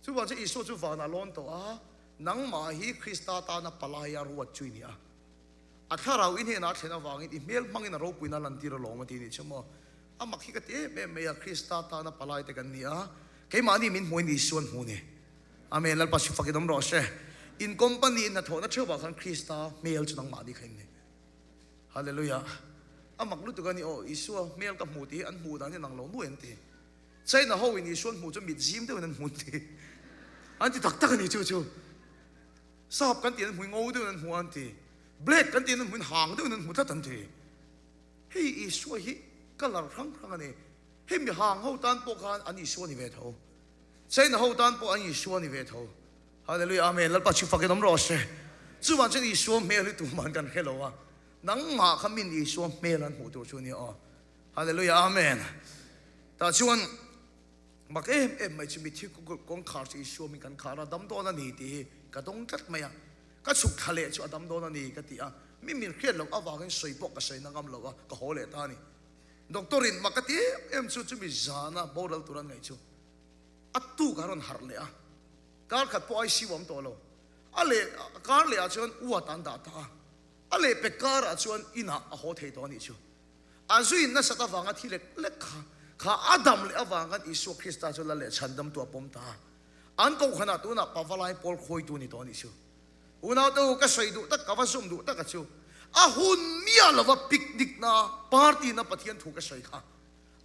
Chuvang chu Isua chu vanah lawn tawh a, nangmah hi Krista tana palai a ruat chu i ni a. A thlarau i hnenah a thlen avangin i hmel hmangin a ropuina a lantir alawm a ti nih chu maw. A mak hi ka ti em em mai a, Krista tana palai te kan ni a, keimahni min hmuhin Isua an hmu ni. Amen, Lalpa si fakin awm rawh se. In company in hnathawhna theuhah khan Krista hmel chu nangmah ni kha in ni. Hallelujah. A mak lutuk a ni aw, Isua hmel ka hmu tih hi an hmuh dan hi nang lo nuai an ti. China ho in Isua an hmuh chu mit zim deuhin an hmu an ti. An ti tak tak a ni chu chu. Sap kan tih an hmu ngo deuhin an hmu an ti. Black kan tih an hmu in hang deuhin an hmu tlat an ti. Hei Isua hi colour hrang hrang a ni. Hei mi hang ho tan pawh khan an Isua ni ve tho. China ho tan pawh an Isua ni ve tho. Hallelujah Amen Lalpa chu fakin awm rawh se. Chuvang chuan Isua hmel hi tuman kan hre lo a. Nangmah kha min Isua hmel an hmuh tur chu nia aw. Hallelujah Amen. Tah chuan mak em em mai chu mithi kawngkhar chu Isua min kan khar a dam dawn a ni tih hi ka dawng tlat mai a. Ka chhuk thla leh chu a dam dawn a ni ka ti a. Mi min hriat loh avangin sawi pawh ka sawi na ngam lo a ka haw leh ta a ni. Doctor in mak a ti em em chu chumi zana boral tur an ngaih chu a tuk a rawn harh leh a, kar khat pawh ICU a awm tawh lo. A leh kar leh ah chuan uat an dah ta a. A lehpek karah chuan inah a haw thei tawh a nih chu. A zuin nasat avanga thi lek lek kha kha a dam leh avang khan Isua Krista chu lal leh chhandamtu a pawm ta a. An kohhranah tunah pavalai pawl khawitu ni tawh a nih chu. Unaute u, ka sawi duh tak, ka va zum duh tak a chu, a hun miah lova picnic na, party na Pathian thu ka sawi kha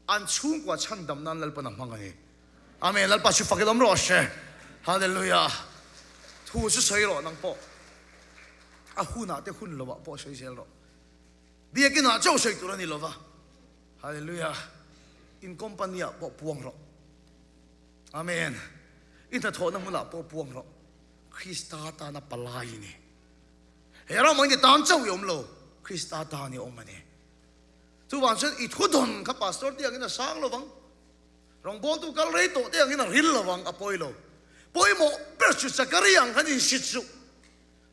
an chhungkua chhandam nan Lalpan a hmang a ni. Amen. Lalpa chu fak in awm rawh se. Hallelujah. Thu chu sawi rawh nang pawh. A hunah te hun lovah pawh sawi zel rawh. Biakinah chauh sawi tur a ni lova. Hallelujah. In company ah pawh puang rawh. Amen. I hnathawhna hmunah pawh puang rawh. Krista tana palai i ni. He ramah hian i tan chauh i awm lo, Krista tan i awm a ni. Chuvang chuan i thu dawn kha pastor te angin a sang lovang, rawngbawltu kal rei tawh te angin a ril lovang, a pawi lo. Pawimawh ber chu Zakaria ang khan insit suh.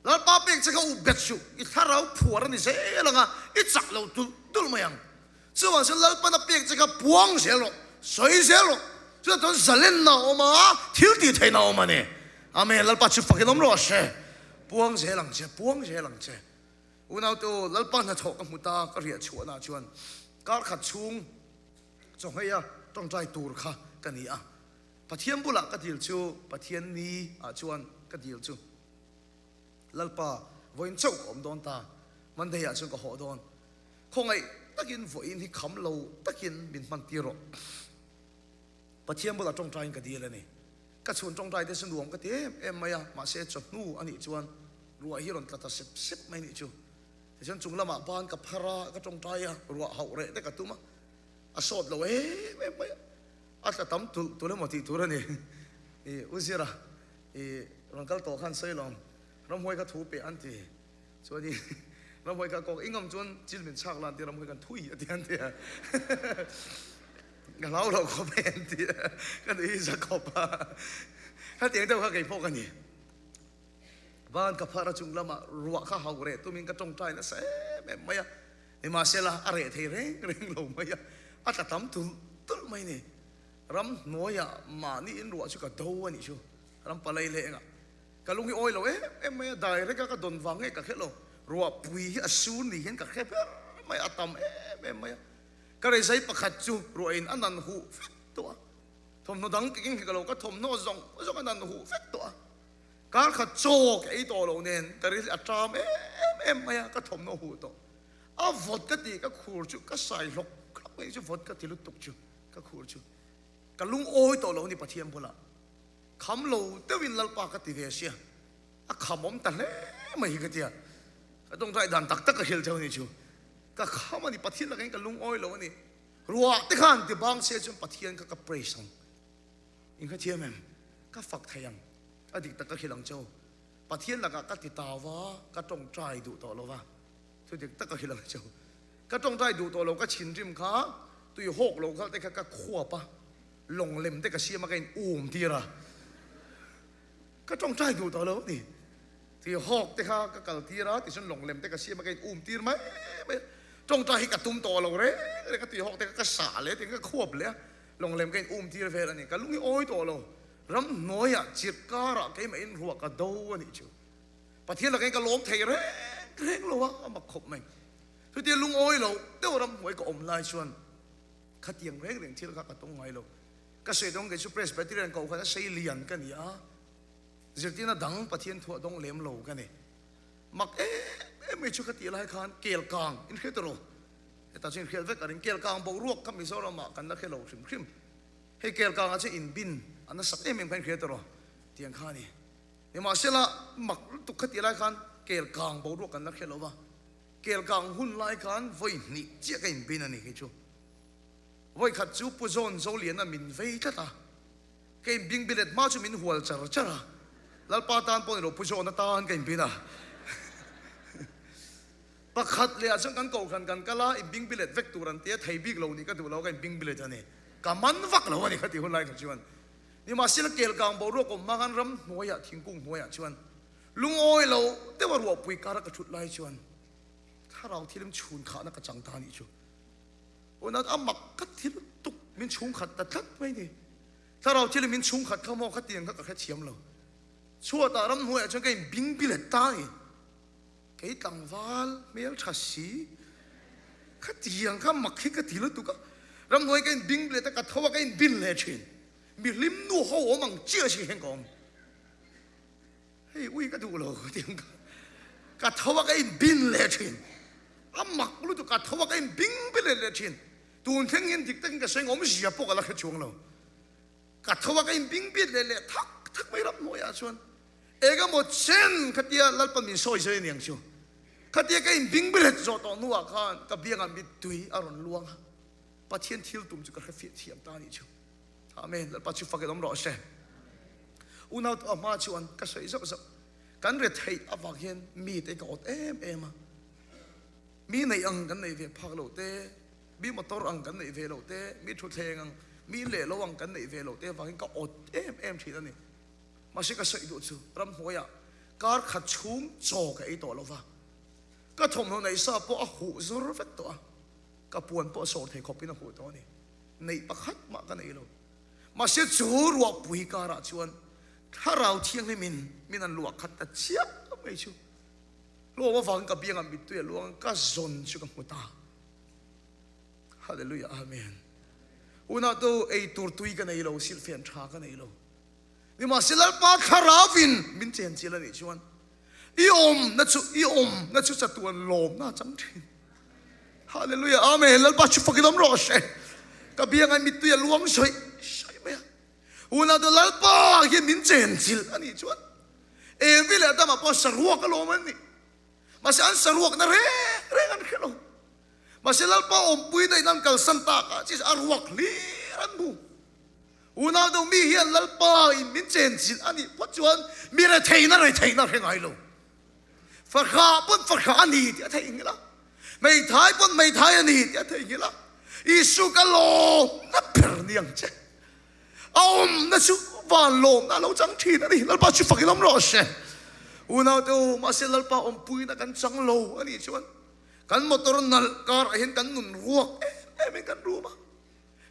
Lalpa pek che kha u bet suh, i thlarau phuar a ni zel ang a, i chak lo tulh tulh mai ang. Chuvang chuan Lalpan a pek che kha puang zel rawh, sawi zel rawh. Chutah chuan zalenna a awm a, thil tih theihna a awm a ni. Amen. Lalpa chu fakin awm rawh se. Puang zel ang che, puang zel ang che. Unautu, Lalpa hnathawh ka hmu ta, ka riah chhuahnaah chuan kar khat chhung chawhmei a tawngtai tur kha ka ni a. Pathian bulah ka dil chu, Pathian ni ah chuan ka dil chu. Lalpa, vawiin chauh ka awm dawn ta, Monday ah chuan ka hawh dawn. Khawngaih takin vawiin hi kham lo takin min hman tir rawh. Pathian bulah tawngtaiin ka dil a ni. Ka chhun tawngtai te chu nuam ka ti em em mai a, mahse chawhnu a nih chuan ruah hi rawn tla ta sep sep mai nih chu. Tichuan chung lamah ban ka phar a, ka tawngtai a, ruah hauh reh te ka tum a, a sawt lo em em mai a, a tla tam tulh tulh emaw tih tur a ni. I U Zira, I rawn kal tawh khan sawi lawm, ramhuai kha thu peh an ti. Chuan i ramhuai kha kawk i ngam chuan chil min chhak la an ti, ramhuai khan thui a ti an ti a. Ka hlau lo khawp e an ti a, ka nuih hi za khawp a. Khatiang deuh kha kei pawh ka ni. Van ka phar a chung lamah ruah kha hauh reh tumin ka tawngtai nasa em em mai a. Nimahsela a reh thei reng reng lo mai a, a tla tam tulh tulh mai ni. Ram hnuaiah mahni in ruah chu ka do a nih chu, ram palai leh engah. Ka lung hi awi lo em em mai a, direct a ka dawn vang nge ka hre lo, ruah pui hi a sur ni hian ka hre ber mai a, a tam em em mai a. Ka rezai pakhat chu ruah in a nan huh vek tawh a, thawmhnaw dang ka keng hek lo, ka thawmhnaw zawng zawng a nan huh vek tawh a. Kar khat chaw ka ei tawh lo nen ka ril a ṭam em em mai a, ka thawmhnaw huh tawh. A vawt ka tih ka khur chu ka sai hlawk hlawk mai chu vawt ka ti lutuk chu. Ka khur chu ka lungawi tawh lo ni Pathian bulah kham lo deuhin Lalpa ka ti ve sia, a kham awm ta hle mai hi ka tia, ka tawngtai dan tak tak ka hrilh theuh a ni chu, ka kham a ni Pathian lakah hian ka lungawi lo a ni, ruah te khan ti bang se chuan Pathian kha ka praise ang, in kha thiam em? Ka fak thei ang, a dik tak ka hrilh ang cheu, Pathian lakah ka ti tau va, ka tawngtai duh tawh lo va, thu dik tak ka hrilh ang cheu. Ka tawngtai duh tawh lo, ka thinrim kha tui hawk lo kha te kha ka khuap a, lawng lem te ka siam a ka in um tir a, ka tawngtai duh tawh lo a ni. Tui hawk te kha ka kal tir a, tichuan lawng lem te ka siam a ka in um tir mai mai a, tawngtai hi ka tum tawh lo reng reng a, tui hawk te kha ka sah leh tiin ka khuap leh a, lawng lem ka in um tir vel a ni. Ka lung hi awi tawh lo, ramhnuaiah chirh karah keimah in ruah ka do a nih chu. Pathian lakah hian ka lawm thei reng reng lo a, a mak khawp mai. Chutia lungawi lo deuh ramhnuai ka awm lai chuan khatiang reng reng thil kha ka tawng ngai lo. Ka sawi dawng kei chu Presbyterian koh khan a sei lian ka ni a, zirtirna dang Pathian thuah dawng lem lo ka ni. Mak em em mai chu ka tih lai khan kel kang in hriat rawh. Hetah chuan in hriat vek a ring. Kel kang boruak kha Mizoramah kan la hre lo hrim hrim. Hei kel kangah chuan in bin a nasak em em kha in hriat rawh. Tiang kha a ni. Nimahsela mak lutuk kha tih lai khan kel kang boruak kan la hre lo va. Kelkang hun lai khan vawi hnih chiah ka inbin a ni khi chu. Vawi khat chu Pu John Zoliana min vei tlat a, ka inbing bilet hma chu min hual char char a, Lalpa tan pawh ni lo Pu John atan ka inbin a. Pakhat leh ah chuan kan kohhran kan kal a, inbing bilet vek tur an tia, thei bik lo nih ka duh lo ka inbing bilet a ni. Ka man vak lo a ni kha ti hun lai kha chuan. Nimahsela Kelkang boruak awm hma khan ram hnuaiah thingkung hnuaiah chuan Lungawi lo deuh a ruahpui kara ka thut lai chuan thlarau thilim chhun khahna ka chang ta anih chu. Unau a mak ka ti lutuk min chhung khat ta tlat mai ni. Thlarau thilim min chhung khat kha maw khatiang kha ka hrethiam lo. Chhuatah ramhnuaiah chuan ka inbing bilet ta a ni. Kei tlangval hmel tha si, khatiang kha mak hi ka ti lutuk a, ramhnuai ka inbing let a, ka tho a ka inbin leh thin. Mi hlim nu ho awm ang chiah si hian ka awm. Hei ui ka duh lo tiang kha. Ka tho a ka inbin leh thin. A mak lutuk ka tho a ka inbing leh leh thin. Tun thleng hian dik takin ka sawi awmzia pawh ka la hre chuang lo. Ka tho a ka inbing bit leh leh thak thak mai ramhnuaiah chuan. Engemaw chen khatia Lalpa min sawi zui aniang chu. Khatia ka inbing bilet zawh tawh hnuah khan ka biangah mittui a rawn luang a, Pathian thil tum chu ka hre fiah thiam ta anih chu. Amen. Lalpa chu fakin awm rawh se. Unau tu a hma chuan ka sawi zauh zauh. Kan retheih avang hian mite ka awt em em a. Mi neih ang kan neih ve phak loh te, mi motor ang kan neih ve loh te, mi thutthleng ang, mi in leh lo ang kan neih ve loh te avangin ka awt em em thin a ni. Mahse ka sawi duh chu ramhnuaiah kar khat chhung chaw ka ei tawh lo va, ka thawmhnaw neih sa pawh a huh zawr vek tawh a, ka puan pawh a sawr thei khawpin a huh tawh a ni. Neih pakhat mah ka nei lo. Mahse chu ruahpui karah chuan Thlarau Thianghlimin min an luah khat ta chiah mai chu. Hlawm avangin ka biangah mittui a luang a, ka zawn chu ka hmu ta. Hallelujah Amen. Unah tu ei tur tui ka nei lo, silhfen tha ka nei lo. Nimahse Lalpa Thlarauvin min chenchil a nih chuan i awmna chu i awmna chu chatuan lawmna a chang thin. Hallelujah Amen. Lalpa chu fakin awm rawh se. Ka biangai mittui a luang sawi sawi mai a. Unau te Lalpa hian min chenchil a nih chuan Evi leh Adama pawh saruak a lawm an ni. Mahse an saruakna reng reng an hre lo. Mahse Lalpa awmpui daih nan kalsan tak ah chi a ruak hlir an hmu. Unau deuh mi hian Lalpa in min chenchilh a nih phawt chuan mi retheihna retheihna hre ngai lo. Fahrah pawn fahrah a ni tih a theihnghilh a, hmeithai pawn hmeithai a ni tih a theihnghilh a, Isu ka lawmna ber ni ang che. A awmna chu van lawmna a lo chang thin a ni. Lalpa chu fak in awm rawh se. Unau te u, mahse Lalpa awmpuina kan chang lo a nih chuan kan motor nalh karah hian kan nun ruak em em in kan rum a.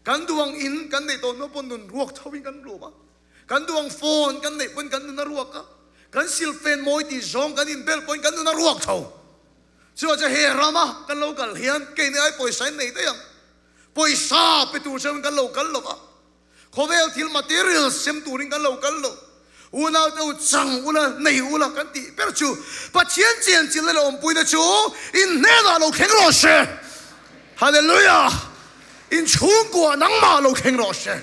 Kan duh ang in kan neih tawh hnu pawn nun ruak tho in kan rum a. Kan duh ang phone kan neih pawn kan nun a ruak a. Kan silfen mawi tih zawng kan inbel pawhin kan nun a ruak tho. Chuvang chuan he rama kan lo kal hian keini ai pawisa in nei daih ang. Pawisa pe tur chuan kan lo kal lo va. Khawvel thil material sem turin kan lo kal lo. Unau te u chang ula, nei ula kan tih ber chu Pathian chianchilna leh awmpuina chu in hnenah lo thleng rawh se. Hallelujah! In chhungkuah nangmah lo thleng rawh se.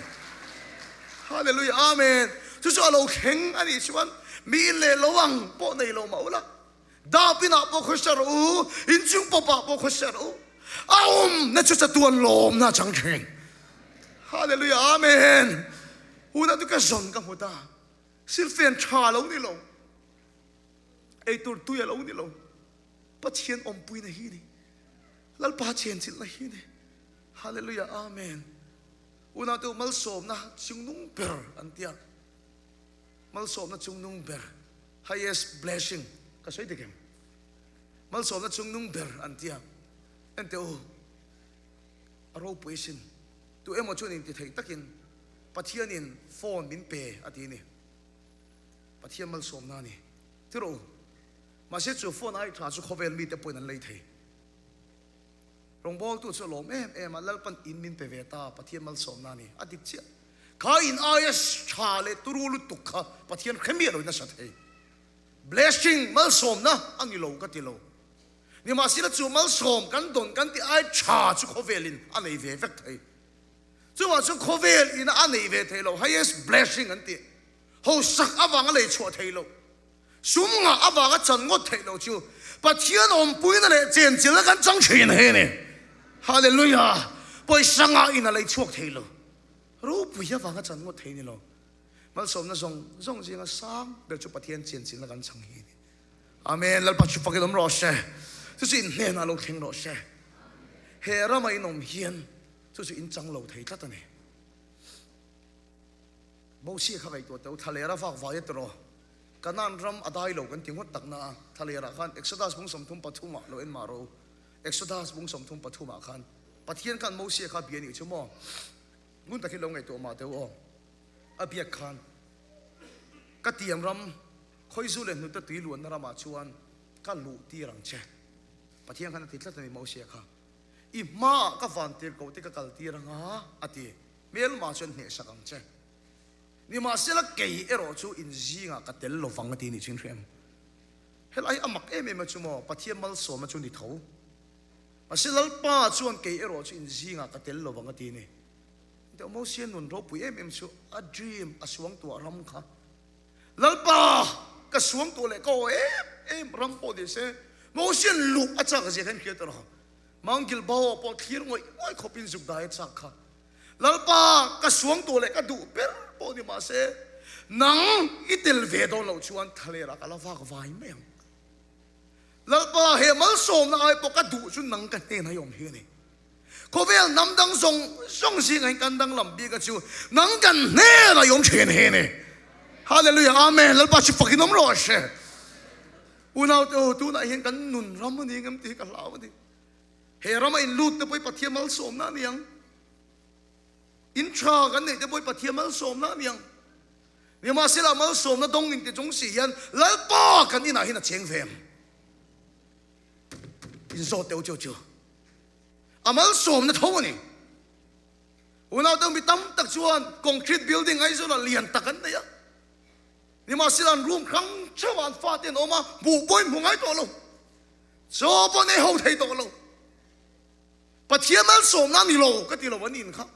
Hallelujah! Amen! Chu chu a lo thleng a nih chuan mi in leh lo ang pawh nei lo mah ula, Dapinah pawh khawsa rawh u, inchung pawpah pawh khawsa rawh u, a awmna chu chatuan lawmna a chang thin. Hallelujah, Amen. Hunah chu ka zawn ka hmu ta. Silfen tha lo ni lo, eitur tui a lo ni lo, Pathian awmpuina hi ni, Lalpa chenchilhna hi ni. Hallelujah, Amen. Unau te u malsawmna chungnung ber an tia. Malsawmna chungnung ber, highest blessing, ka sawi dik em? Malsawmna chungnung ber an ti a, enteh u, a ropui sin, tu emaw chuan inti thei takin Pathianin phone min pe a ti a ni. Pathian malsawmna a ni. Ti rawh u. Mahse chu phone ai tha chu khawvel mite pawhin an lei thei. Rawngbawltu chu a lawm em em a, Lalpan in min pe ve ta, Pathian malsawmna a ni. A dik chiah. Kha in aia tha leh turu lutuk kha Pathian hre miah loin a sa thei. Blessing, malsawmna, a ni lo ka ti lo. Nimahsela chu malsawm kan dawn kan tih ai tha chu khawvelin a nei ve vek thei. Chuvang chuan khawvel ina a nei ve thei lo, highest blessing an tih, hausak avanga lei chhuah thei lo. Sum ngah avanga chan ngawt theih loh chu Pathian awmpuina leh chenchilna kan chang thin hi a ni. Hallelujah! Pawisa ngah in a lei chhuak thei lo. Ropui avanga chan ngawt thei ni lo. Malsawmna zawng zawng zinga sang ber chu Pathian chenchilna kan chang hi a ni. Amen. Lalpa chu fakin awm rawh se. Chu chu in hnenah lo thleng rawh se. He rama in awm hian chu chu in chang lo thei tlat a ni. Mosia kha ngaihtuah teh u, thlaler a vak vai a tiraw? Kanaan ram a dai lo kan ti ngawt tak na a, thlaler ah khan Exodus bung 33 ah lo en mah rawh u. Exodus bung 33 ah khan Pathian khan Mosia kha a bia nih chu maw? Ngun takin lo ngaihtuah mah teh u aw. A biak khan ka tiam ram Khawizu leh hnute tui luanna ramah chuan. Ka luh tir ang che. Pathian khan a ti tlat a ni Mosia kha. I hmaah ka van tir ko te ka kal tir anga a ti. Hmelma chuan hnehsak ang che. Nimahsela kei erawh chu in zingah ka tel lovang a ti nih chin hriam. Helai a mak em em a chu maw Pathian malsawmna chu ni tho. Mahse Lalpa chuan kei erawh chu in zingah ka tel lovang a ti ni. Engteh Mosia nun ropui em em chu a dream a suangtuah ram kha. Lalpa ka suangtuah leh ka aw em em ram pawh ni se Mosian luh a chak zia khan hriat a rawh. Mount Gilboa pawh thlir ngawih ngawih khawpin zuk dai a chak kha. Lalpa ka suangtuah leh ka duh ber pawh ni mahse nang i tel ve dawn loh chuan thlalerah ka la vak vai mai ang. Lalpa he malsawmna ai pawh ka duh chu nang ka hnenah i awm hi a ni. Khawvel hnam dang zawng zawng zingah hian kan danglam bik a chu nang kan hnenah i awm thin hi a ni. Hallelujah Amen Lalpa chu fakin awm rawh se. Unaute u tunah hian kan nun ram a ni ngem tih hi ka hlau a ni. He rama in lut te pawh hi Pathian malsawmna a ni ang. In tha kan neih te pawh hi Pathian malsawmna a ni ang. Nimahsela malsawmna dawng in ti chung si hian Lalpa kan inah hian a cheng ve em? In zawt teh u chu chu. A malsawmna tho a ni. Unau te mi tam tak chuan concrete building Aizawlah lian tak an nei a. Nimahsela an room hrang theuh ah an fate an awm a, hmuh pawhin hmu ngai tawh lo. Chaw pawh nei ho thei tawh lo. Pathian malsawmna a ni lo ka ti lo an in kha.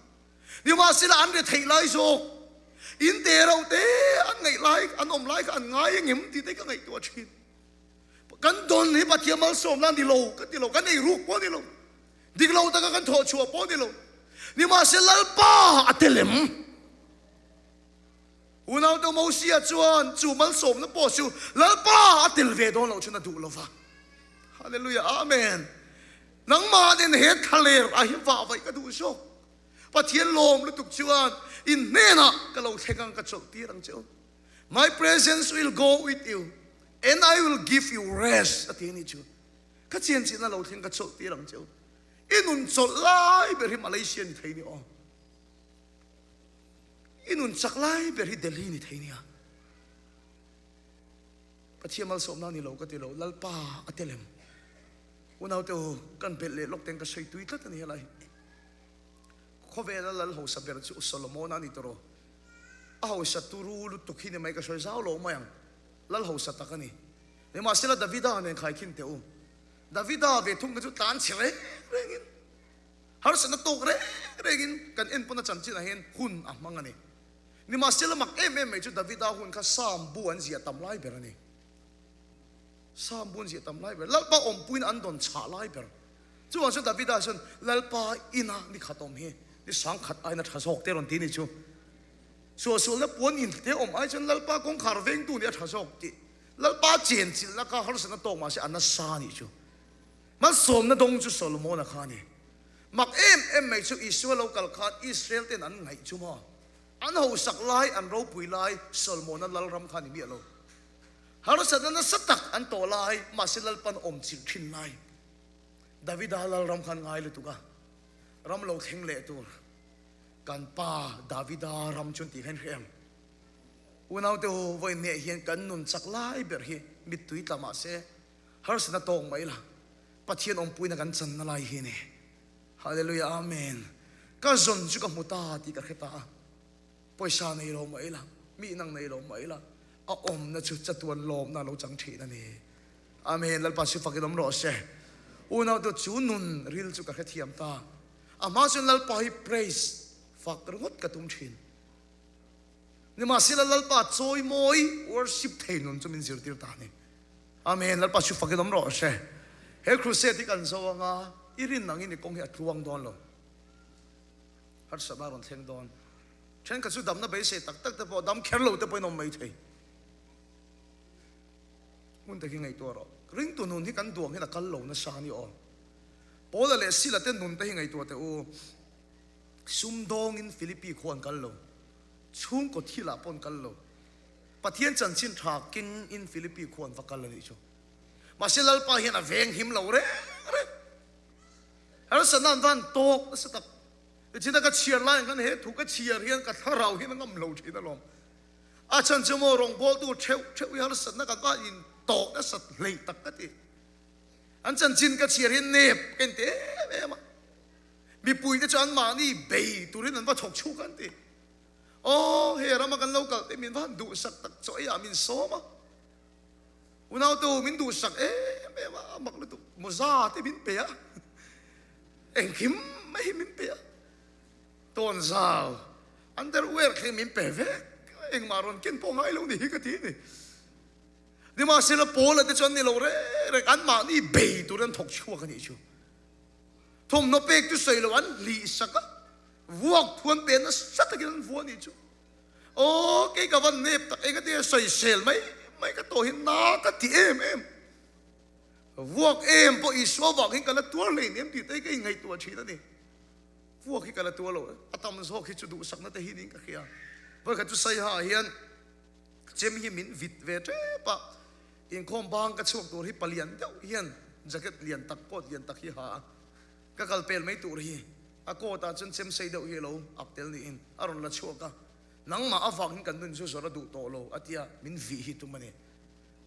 Nimahsela an retheih lai zawk, in te reuh te an ngaih lai, an awm lai kha an ngai engem tih te ka ngaihtuah thin. Kan dawn hi Pathian malsawmna a ni lo ka ti lo, kan ei ruk pawh a ni lo, dik lo taka kan thawh chhuah pawh a ni lo. Nimahsela Lalpa a tel em? Unaute Mosia chuan chu malsawmna pawh chu Lalpa a tel ve dawn loh chuan a duh lo va. Hallelujah, Amen. Nangmah nen he thlaler ah hi vah vaih ka duh zawk. Pathian lawm lutuk chuan in hnenah ka lo thleng ang ka chawlh tir ang che u. My presence will go with you and I will give you rest a ti a ni chu. Ka chianchihna lo thleng ka chawlh tir ang che u. I nun chawlh lai ber hi Malaysia ni thei ni aw. I nun chak lai ber hi Delhi ni thei nia. Pathian malsawmna ni lo ka ti lo, Lalpa a tel em? Unaute u, kan belh leh lawk ten ka sawi tui tlat a ni helai. Khawvela lal hausa ber chu Solomona a ni tawh rawh. A hausa turu lutuk hi ni mai ka sawi zau lo mai ang. Lal hausa tak a ni. Nimahsela Davida nen khaikhin teh u. Davida ve thung kha chu tlan chhe reng rengin Harsatna tawk reng rengin kan en pawn a chanchinah hian hun a hmang a ni. Nimahsela mak em em mai chu Davida hun kha Psalm bu an ziah tam lai ber a ni. Psalm bu an ziah tam lai ber. Lalpa awmpuiin an dawn chhah lai ber. Chuvang chuan Davida chuan Lalpa ina ni khat awm hi ni sangkhat aiin a tha zawk te a rawn ti ni chu. Suahsualna puan in te awm ai chuan Lalpa kawngkhar vengtu nih a tha zawk tih Lalpa chenchilhna kha harsatna tawk mahse a nasa nih chu. Malsawmna dawng chu Solomona kha a ni. Mak em em mai chu Isua lo kal khan Israel ten an ngaih chu maw? An hausak lai, an ropui lai Solomona lalram kha a ni miah lo. Harsatna nasa tak an tawh lai, mahse Lalpan awm chilh thin lai. Davida lalram kha an ngai lutuk a, ram lo thleng leh tur kan pa Davida ram chu an tih kha in hria em? Unaute u, vawiin hneh hian kan nun chak lai ber hi mittui tla mahse, Harsatna tawk mai la, Pathian awmpuina kan channa lai hi a ni. Hallelujah Amen. Ka zawn chu ka hmu ta tih ka hre ta a. Pawisa nei lo mai la, mi nang nei lo mai la, a awmna chu chatuan lawmna a lo chang thin a ni. Amen. Lalpa chu fakin awm rawh se. Unau te chu nun ril chu ka hrethiam ta. A hma chuan Lalpa hi praise fak ringawt ka tum thin. Nimahsela Lalpa chawimawi worship thei nun chu min zirtir ta a ni. Amen, Lalpa chu fakin awm rawh se. He crusade hi kan zo anga i rin angin i kawng hi a tluang dawn lo. Harsatna a rawn thleng dawn. Thenkhat chu damna beisei tak tak te pawh dam kher lo te pawhin awm mai thei. Hmun te khi ngaihtuah rawh. Ringtu nun hi kan duang hian a kal lo nasa a ni aw. Paula leh Sila te nun te hi ngaihtuah teh u. Sumdawngin Philippi khua an kal lo. Chhungkaw thilah pawh an kal lo. Pathian chanchin tha keng in Philippi khu an va kal a nih chu. Mahse Lalpa hian a veng him lo reng reng. Harsatna an van tawk nasa tak. Tichina ka chhiar lai ang khan he thu ka chhiar hian ka thlarau hian a ngam lo thin alawm. A chhan chu maw rawngbawltu theuh theuh hi harsatna kan va in. tawh nasat hleih tak ka ti. An chanchin ka chhiar hi nep ka inti em em a. Mipuite chu anmahni bei turin an va thawk chhuk an ti. Aw, he rama kan lo kal te min va han duhsak tak chaw eiah min sawm a. Unautu min duhsak em em a, a mak lutuk. Mawza te min pe a, engkim mai hi min pe a. Tawnzau, underwear thleng min pe vek. Engmah rawn ken pawh ngai lo ni hi ka ti a ni. Nimahsela Paula te chuan ni lo reng reng anmahni bei tur an thawk chhuak a nih chu. Thawmhnaw pek chu sawi lo an hlih sak a, vuak thu an pe nasa takin an vua a nih chu. Aw kei ka van nep tak eng atia sawisel mai mai ka tawh hi na ka ti em em. Vuak em pawh Isua vang hi ka la tuar hlei em tih te hi ka inngaihtuah thin a ni. Vuak hi ka la tuar lo, a tam zawk hi chu duhsakna te hi niin ka hria. Vawikhat chu Saiha ah hian Chem hi min vit ve tep a, inkhawm bang ka chhuak tur hi palian deuh hian jacket lian tak coat lian tak hi ha a, ka kal pel mai tur hi a coat ah chuan chem sei deuh hi a lo up tel niin a rawn la chhuak a, nangmah avangin kan nun chu zawrh a duh tawh lo a tia min vih hi tum a ni.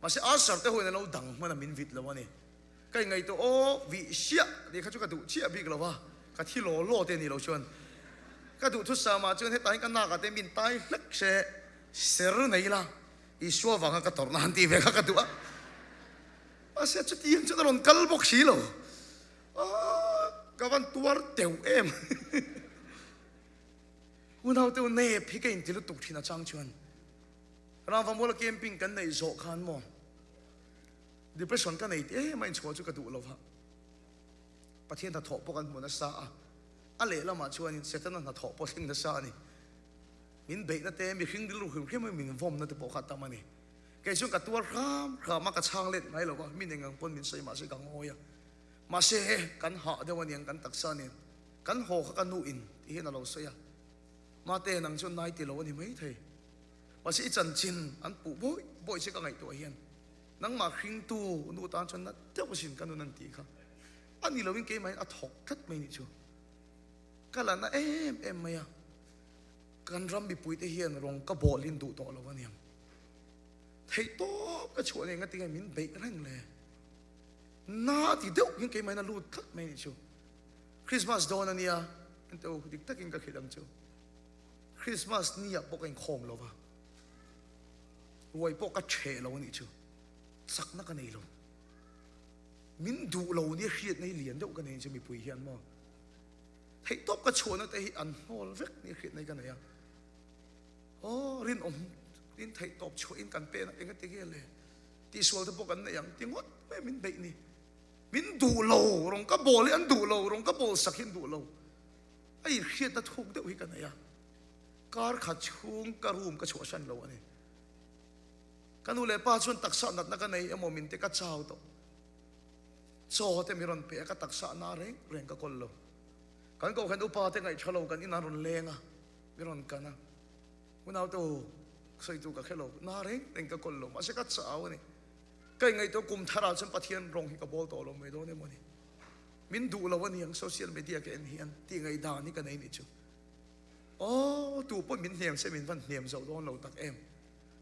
Mahse Arthur te hoin a lo dang hman a min vit lo a ni. Ka inngaihtuah aw vih siah tih kha chu ka duh chiah bik lo va, ka thi law law te a nih loh chuan ka duh thusam ah chuan hetah hian ka nak ah te min tai hlek se ser nei ila Isua vanga ka tawrhna han tih ve kha ka duh a, mahse chutiang chuan a rawn kal bawk si lo, aw ka van tuar teuh em unau te u nep hi ka inti lutuk thin a chang chuan Ramvamuala camping kan neih zawh khan maw. Depression ka nei tih em a inchhuah chu ka duh lo va, Pathian hnathawh pawh kan hmu nasa a, a lehlamah chuanin Setana hnathawh pawh thleng nasa a ni. Min beihna te, mihring rilru hrim hrim min vawmna te pawh kha a tam a ni. Kei chuan ka tuar hram hram a, ka chhang let ngai lo va, min engang pawn min sawi mahse ka ngawi a. Mahse kan hah deuh aniang kan taksa nen, kan haw kha ka nu in ti hian a lo sawi a, Mate nang chuan nai ti lo a ni maithei, mahse i chanchin an puh bawih bawih che ka ngaihtuah hian, Nangmah hringtu nu tan chuan nat deuh asin ka nun an tih kha. A ni loin keimahin a thawk tlat mai nih chu. Ka la na em em mai a, kan ram mipuite hian rawng ka bawlin duh tawh lo aniang. Theih tawp ka chhuah nen ngatinge min beih reng le. Na ti deuh hian keimahin a lut tlat mai nih chu. Christmas dawn ania, ente u dik takin ka hrilh ang chu. Christmas ni ah pawh ka inkhawm lo va. Ruai pawh ka chhe lo anih chu, chakna ka nei lo. Min duh lo nia hriatna hi lian deuh ka nei chu mipui hian maw. Theihtawp ka chhuahna te hi an hnawl vek nia hriatna hi ka nei a. Aw rinawm in theihtawp chhuahin kan pen a, engati nge le tihsual te pawh kan nei ang ti ngawt mai min beih ni. Min duh lo, rawng ka bawl hi an duh lo, rawng ka bawl sak hi an duh lo. A inhriatna thuk deuh hi ka nei a. Kar khat chhung ka room ka chhuahsan lo a ni. Ka nu leh pa chuan taksa natna ka nei emaw min te ka chau tawh. Chaw te mi rawn pe a, ka taksa na reng reng ka kawl lo. Kan kohhran upa te ngaih tha lo kan inah rawn leng a, mi rawn kan a. Unau te u, sawi tur ka hre lo, na reng reng ka kawl lo, mahse ka chau a ni. Ka ingaihtuah kum tharah chuan Pathian rawng hi ka bawl tawh lo mai dawn emaw ni. Min duh lo a niang social media ka en hian tih ngaihdan hi ka nei nih chu. Aw, tu pawh min hnem se min van hnem zo dawn lo tak em.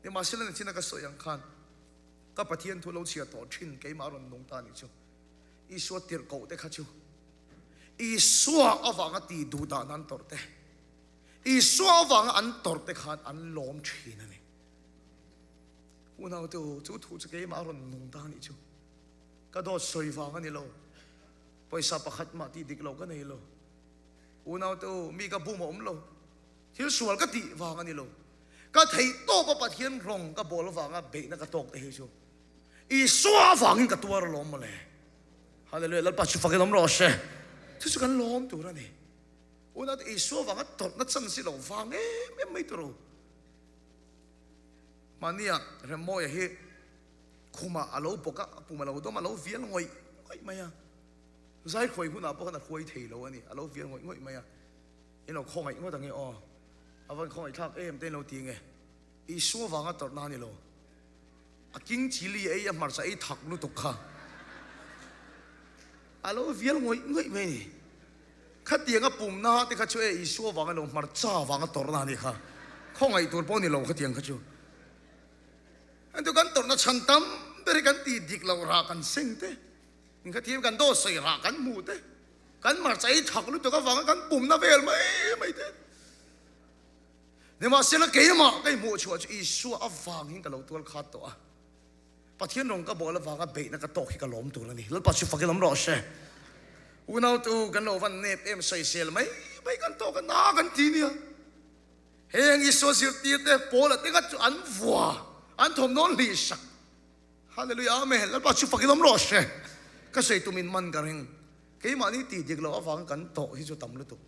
Nimahsela nachina ka sawi ang khan ka Pathian thu lo chhiar tawh thin keimah rawn nung ta nih chu. Isua tirhkoh te kha chu Isua avanga ti duh dan an tawrh te, Isua avanga an tawrh te khan an lawm thin a ni. Unaute u, chu thu chu keimah rawn nung ta nih chu. Ka dawt sawi vang a ni lo. Pawisa pakhat mah tih dik lo ka nei lo. Unaute u, mi ka bum a awm lo. Thil sual ka tih vang a ni lo. Ka theih tawp a Pathian rawng ka bawl avanga beihna ka tawk te hi chu Isua avangin ka tuar alawm mawle. Hallelujah, Lalpa chu fakin awm rawh se. Chu chu kan lawm tur a ni. Unaute, Isua avanga tawrhna chan si lo vang em em mai tur u. Mahnia Remmawia hi khumah a lo bawk a, a pum a lo dawm a, a lo vial ngawih ngawih mai a. Zai hruai hunah pawh khan a hruai thei lo a ni, a lo vial ngawih ngawih mai a. In lo khawngaih ngawt ang e aw, a van khawngaih thlak em te in lo ti nge. Isua vanga tawrhna a ni lo. A king chilli ei a hmarcha ei thak lutuk kha a lo vial ngawih ngawih mai a ni. Khatianga pumna te kha chu e Isua vanga lo hmarcha vanga tawrhna a ni kha. Khawngaih tur pawh a ni lo khatiang kha chu. Engtu kan tawrhna chhan tam. ber hi kan tih dik loh rah kan seng te, inkhathiam kan dawt sawi rah kan hmuh te, kan hmarcha ei thak lutuk avanga kan pumna vel mai mai te. Nimahsela keimah ka inhmuh chhuah chu Isua avangin ka lo tual khat tawh a. Pathian rawng ka bawl avanga beihna ka tawk hi ka lawm tur a ni. Lalpa chu fakin awm rawh se. Unautu kan lo van nep em sawisel mai mai kan tawk a na kan ti nia. Heng Isua zirtirte Paula te ngat chu an vua, an thawmhnaw hlih sak. Hallelujah Amen. Lalpa chu fakin awm rawh se. Ka sawi tumin man ka ring. Keimahni tih dik loh avanga kan tawh hi chu tam lutuk.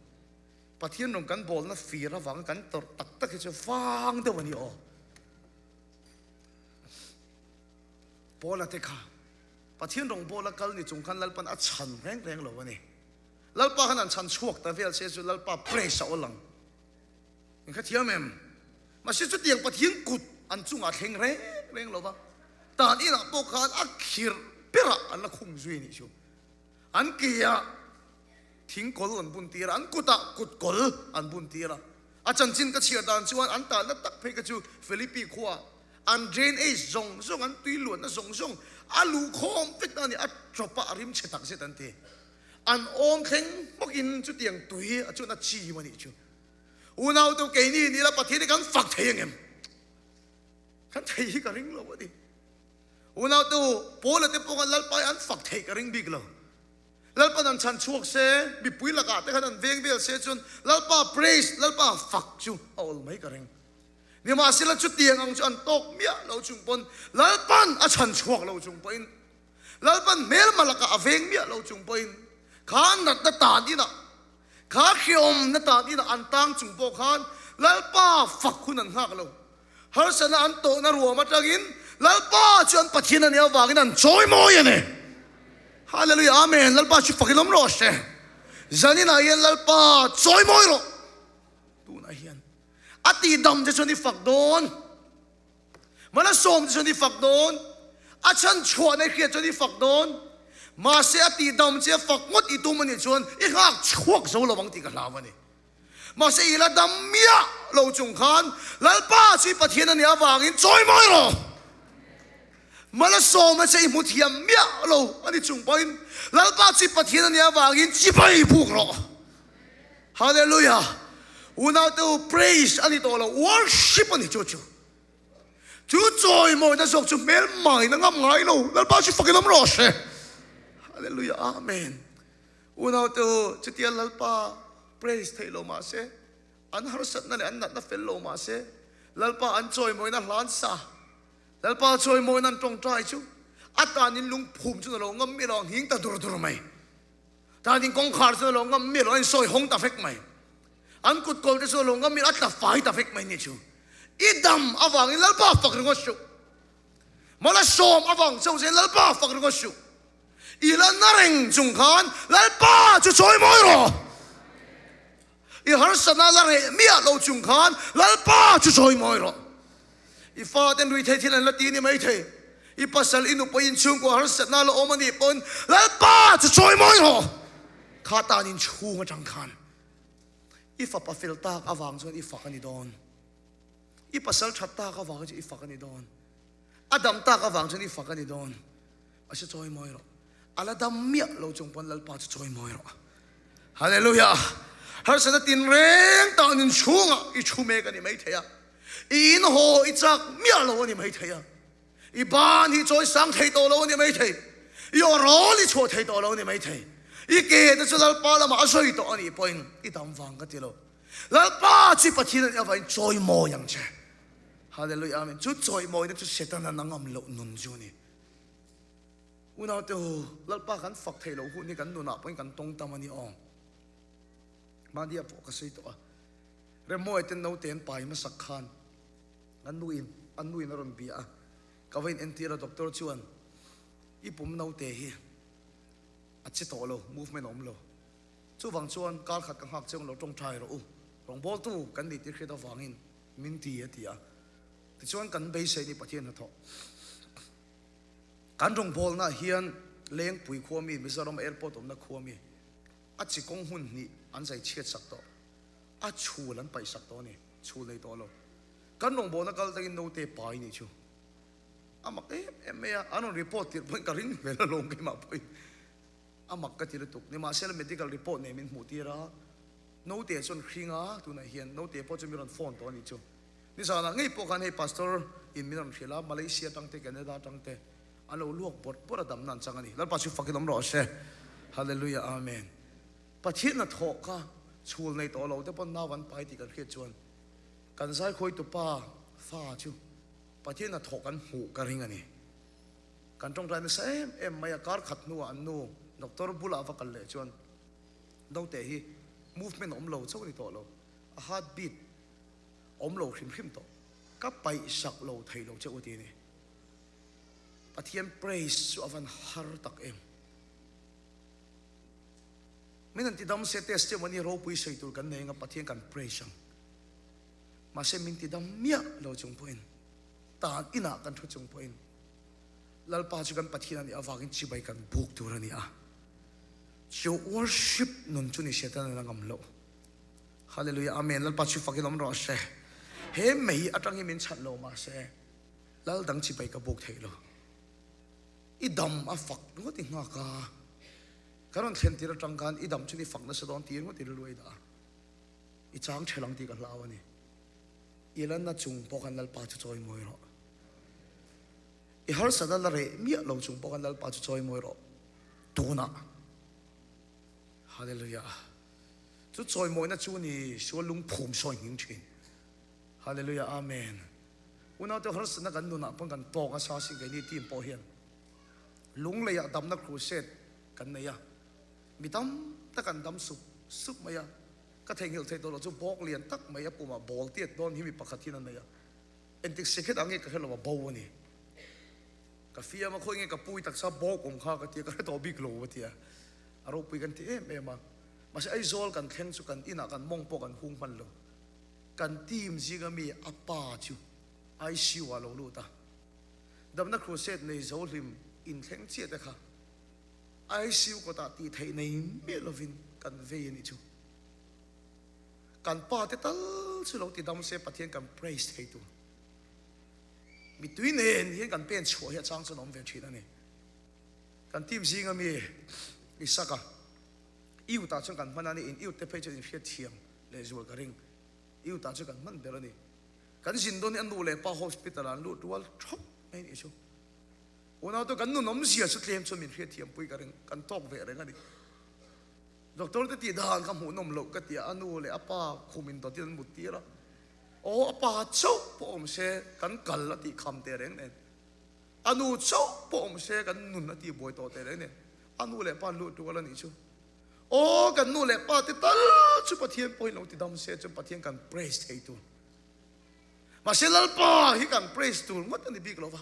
Pathian rawng kan bawlna fir avanga kan tawrh tak tak hi chu vang deuh a ni aw. Paula te kha Pathian rawngbawla kal ni chung khan Lalpan a chhan reng reng lo a ni. Lalpa khan an chhan chhuak ta vel se chu Lalpa praise a awl ang. In kha thiam em? Mahse chutiang Pathian kut an chungah thleng reng reng lo va, tan inah pawh khan a khirh berah an la khung zui a nih chu. An keah thing kawl an bun tir a, an kutah kut kawl an bun tir a. A chanchin ka chhiar dan chuan an tahna tak phei kha chu Philippi khuaah an drainage zawng zawng, an tui luanna zawng zawng a luh khawm vek ta a ni, a tawp a, a rim chhe tak zet an ti. An awm thleng hmawkin chutiang tui a chuan a chim a nih chu. Unau tu keini ni la Pathian hi kan fak thei angem? Kan thei hi ka ring lo a ni. Unau tu Paula te pawh khan Lalpa hi an fak theih ka ring bik lo. Lalpan an chhan chhuak se, mipui lakah te khan an veng vel se chuan Lalpa praise, Lalpa fak chu a awl mai ka ring. Nimahsela chutiang ang chu an tawk miah lo chung pawn Lalpan a chhan chhuak lo chung pawhin Lalpan hmelma lakah a veng miah lo chung pawhin kha natna tan inah kha hreawmna tan inah an tang chung pawh khan Lalpa fak hun an nghak lo. Harsatna an tawhna ruam atangin Lalpa chu an Pathian a nih avangin an chawi mawi a ni. Hallelujah Amen Lalpa chu fakin awm rawh se. Zaninah hian Lalpa chawi mawi rawh. Tunah hian a tihdam che chuan i fak dawn. Malsawm che chuan i fak dawn. A chhan chhuahna i hriat chuan i fak dawn. Mahse a tihdam che fak ngawt i tum a nih chuan i nghak chhuak zo lo ang tih ka hlau a ni. Mahse i la dam miah lo chung khan Lalpa chu i Pathian a nih avangin chawi mawi rawh. Malsawmna che i hmu thiam miah lo a ni chung pawhin Lalpa chu i Pathian a nih avangin chibai buk rawh. Hallelujah! Unaute u, praise a ni tawh lo, worship a ni chu chu. Chu chawimawina zawk chu hmel maina ngam ngai lo. Lalpa chu fakin awm rawh se. Hallelujah! Amen. Unaute u, chutia Lalpa praise theih lo mah se, an harsatna leh an natna fel lo mah se, Lalpa an chawimawina hlan sa, Lalpa chawimawina an tawngtai chu a tanin lungphum chu na lo ngam miah lo, a nghing ta dur dur mai. Tanin kawngkhar chu na lo ngam miah lo, a insawi hawng ta vek mai. An kutkawl te chu a lo ngam miah lo, a tla fai ta vek mai ni chu. I dam avangin Lalpa fak ringawt suh. Malsawm avang chauh chuan Lalpa fak ringawt suh. I la na reng chung khan Lalpa chu chawi mawi rawh. I harsatna la reh miah lo chung khan Lalpa chu chawi mawi rawh. I faten rui thei thil an la ti ni mai thei. I pasal, i nupui, inchhungkua harsatna la awm a nih pawn Lalpa chu chawi mawi rawh. Kha tan inchhung atang khan i fapa fel tak avang chuan i fak a ni dawn. I pasal that tak avang chuan i fak a ni dawn. A dam tak avang chuan i fak a ni dawn. A si chawi mawi rawh. A la dam miah lo chung pawn Lalpa chu chawi mawi rawh. Hallelujah! Harsatna tinreng tak nun chhungah i thu mek a ni maithei a. I in haw i chak miah lo a ni maithei a. I ban hi chawi sang thei tawh lo a ni maithei. I aw rawl i chhuah thei tawh lo a ni maithei. I ke te chu Lalpa lamah a sawi tawh a nih pawhin i dam vang ka ti lo. Lalpa chu i Pathian a nih avangin chawi mawi ang che. Hallelujah! Amen. Chu chawi mawina chu Setana na ngam loh nun chu a ni. Unaute ho, Lalpa kan fak theih loh hun hi kan nunah pawhin kan tawng tam a ni aw. Mahnia pawh ka sawi tawh a. Remmawi ten naute an pai hmasak khan an nuin an nuin a rawn bia a. Ka va in entir a, doctor chuan i pum naute hi a che tawh lo, movement a awm lo. Chuvang chuan kar khat ka nghak cheu lo tawngtai rawh u. Rawngbawltu kan nih tih hriat avangin min ti a ti a. Tichuan kan beisei ni Pathian hnathawh. Kan rawngbawlnaah hian Lengpui khua mi, Mizoram Airport awmna khua mi, a chi kawng hmun hnih an zai chhiat sak tawh. A chhul an paih sak tawh a ni, chhul nei tawh lo. Kan rawngbawlna kal tangin naute pai nih chu. A mak em em mai a, an rawn report tirh pawhin ka ring hmel alawm keimah pawhin a mak ka ti lutuk. Nimahsela medical report nen min hmuh tir a, naute chuan hring a, tunah hian naute pawh chu min rawn phone tawh a nih chu. Nizanah ngei pawh khan hei pastor in min rawn hrilh a, Malaysia atang te Canada atang te an lo luak bawrh bawrh a damna an chang a ni. Lalpa chu fakin awm rawh se. Hallelujah Amen. Pathian hnathawh kha chhul nei tawh lo te pawn nau an pai tih kan hriat chuan kan zaikhawitu pa fa chu Pathian hnathawh kan hmuh ka ring a ni. Kan tawngtai nasa em em mai a, kar khat hnuah an nu doctor bulah va kal leh chuan naute hi movement awm lo chauh a ni tawh lo, a heart beat awm lo hrim hrim tawh, ka paih sak lo thei lo che u ti a ni. Pathian praise chu a van har tak em. Min han ti dam se testimony ropui sawi tur kan nei anga Pathian kan praise ang. Mahse min ti dam miah lo chung pawhin tan inah kan thu chung pawhin Lalpa chu kan Pathian a nih avangin chibai kan buk tur a ni a. Chu worship nun chu ni Satan a ngam loh. Hallelujah Amen Lalpa chu fakin awm rawh se. He mei atang hi min chhan lo mahse Lal dang chibai ka buk thei lo. I dam a fak ringawt i nghak a. Kan rawn thlen tir atang khan i dam chu ni fak nasa dawn ti ringawt i rilru a i dah a. I chang ṭhel ang tih ka hlau a ni. I la na chung pawh khan Lalpa chu chawi mawi rawh. I harsatna la reh miah lo chung pawh khan Lalpa chu chawi mawi rawh. Tunah. Hallelujah. Chu chawimawina chu ni sual lungphum sawi nghing ṭhin. Hallelujah. Amen. Unaute harsatna kan nunah pawn kan tawk a sa sin keini team pawh hian lungleiah damna crusade kan nei a. Mi tam tak an dam sup sup mai a, ka theihnghilh theih tawh loh chu bawk lian tak mai a pumah ball tiat dawn hi mi pakhat hian a nei a, engtik second ah nge ka hre lo a bo a ni. Ka fiam a, khawi nge ka pui taksa bawk awm kha ka ti a, ka hre tawh bik lo a ti a, a ropui kan ti em em a. Mahse Aizawl kan thleng chu kan inah kan mawng pawh kan hung hman lo. Kan team zinga mi a pa chu ICU ah a lo lut a, damna crusade nei zo hlim inthleng chiah te kha ICU kawtah tih theih nei miah lovin kan vei a nih chu. Kan pa te tal chu lo ti dam se Pathian kan praise thei tur. Mitui nen hian kan pen chhuah hi a chang chuan a awm ve thin a ni. Kan team zinga mi Isaka Youth ah chuan kan hman a ni, in youth te phei chuan in hriat thiam leh zual ka ring. Youth ah chuan kan hman ber a ni. Kan zin dawn hi a nu leh pa hospital ah an lut rual thawp mai a nih chu. Unaute kan nun awmzia chu tlem chuan min hriatthiampui ka ring, kan tawk ve reng a ni. Doctor te tih dan kha hmuhnawm loh ka ti a, a nu leh a pa khum in dawtin an mut tir a, aw a pa chauh pawh awm se kan kal a tih kham teh reng nen, a nu chauh pawh awm se kan nun a tih buai tawh teh reng nen, a nu leh pa an lut rual a nih chu. Aw kan nu leh pa te tal chu Pathian pawhin lo ti dam se chuan Pathian kan praise thei tur. Mahse Lalpa hi kan praise tur ngawt a ni bik lo va.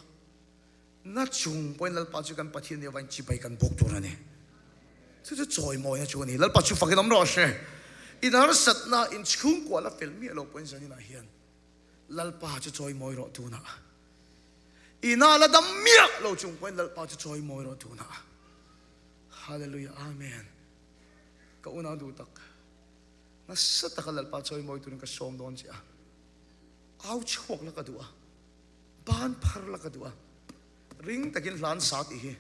Na chung pawhin Lalpa chu kan Pathian nia vain chibai kan bawk tur a ni. Chu chu chawimawina chu a ni. Lalpa chu fakin awm rawh se. In harsatna in chhungkua la fel miah lo pawhin zaninah hian Lalpa chu chawimawi rawh tunah. Ina la dam miah lo chung pawhin Lalpa chu chawimawi rawh tunah. Hallelujah Amen. Ka unau duh tak. Nasa taka Lalpa chawimawi turin ka sawm dawn che a. Au chhuak la ka duh a. Ban phar la ka duh a, ring takin hla an sa tih hi,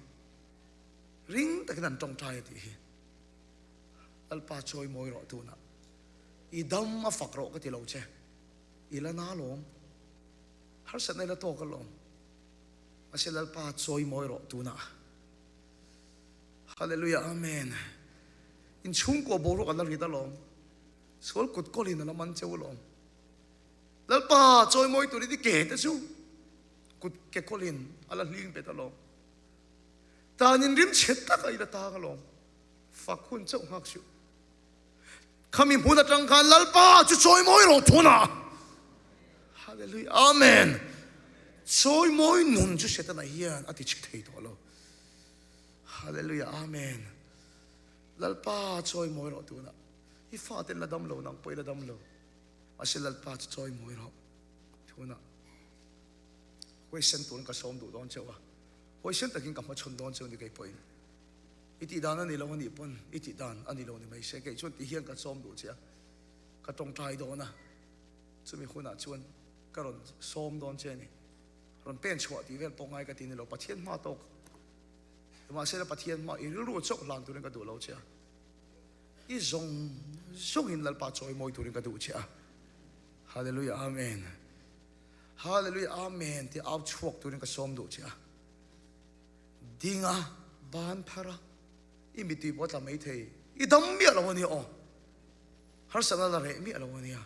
ring takin an tawngtai a tih hi. Lalpa chawi mawi rawh tunah. I dam a fak rawh ka ti lo che. I la na lawm. Harsatna i la tawk alawm. Mahse Lalpa chawi mawi rawh tunah. Hallelujah Amen. In chhungkua boruak a la rit alawm. Sual kut kawlin a la man cheu alawm. Lalpa chawimawi turin i ke te chu kut ke kawlin a la hling pet alawm. Tanin rim chhe tak a i la tang alawm. Fak hun chauh nghak suh. Khami hmun atang khan Lalpa chu chawimawi rawh thuna. Hallelujah. Amen. Chawimawi nun chu Setana hian a ti chhe thei tawh lo. Hallelujah. Amen. Lalpa chawimawi rawh tuna. I faten la dam lo nang pawh i la dam lo. Mahse Lalpa chu chawi mawi rawh. Tunah huaisen turin ka sawm duh dawn cheu a, huaisen takin ka hmachhawn dawn cheu ni kei pawhin. I tih dan a ni lo a nih pawn i tih dan a ni lo ni mai se kei chuan ti hian ka sawm duh che a, ka tawngtai dawn a, chumi hunah chuan ka rawn sawm dawn che a ni. Rawn pen chhuah tih vel pawh ngai ka ti ni lo, Pathian hma tawk. Mahse la Pathian hma i rilru chauh hlan turin ka duh lo che a. I zawng zawngin Lalpa chawi mawi turin ka duh che a. Hallelujah Amen. Hallelujah Amen tih au chhuak turin ka sawm duh che a. Dinga ban phar a, i mittui pawh a tla mai thei. I dam miah lo a nia aw. Harsatna la reh miah lo a nia.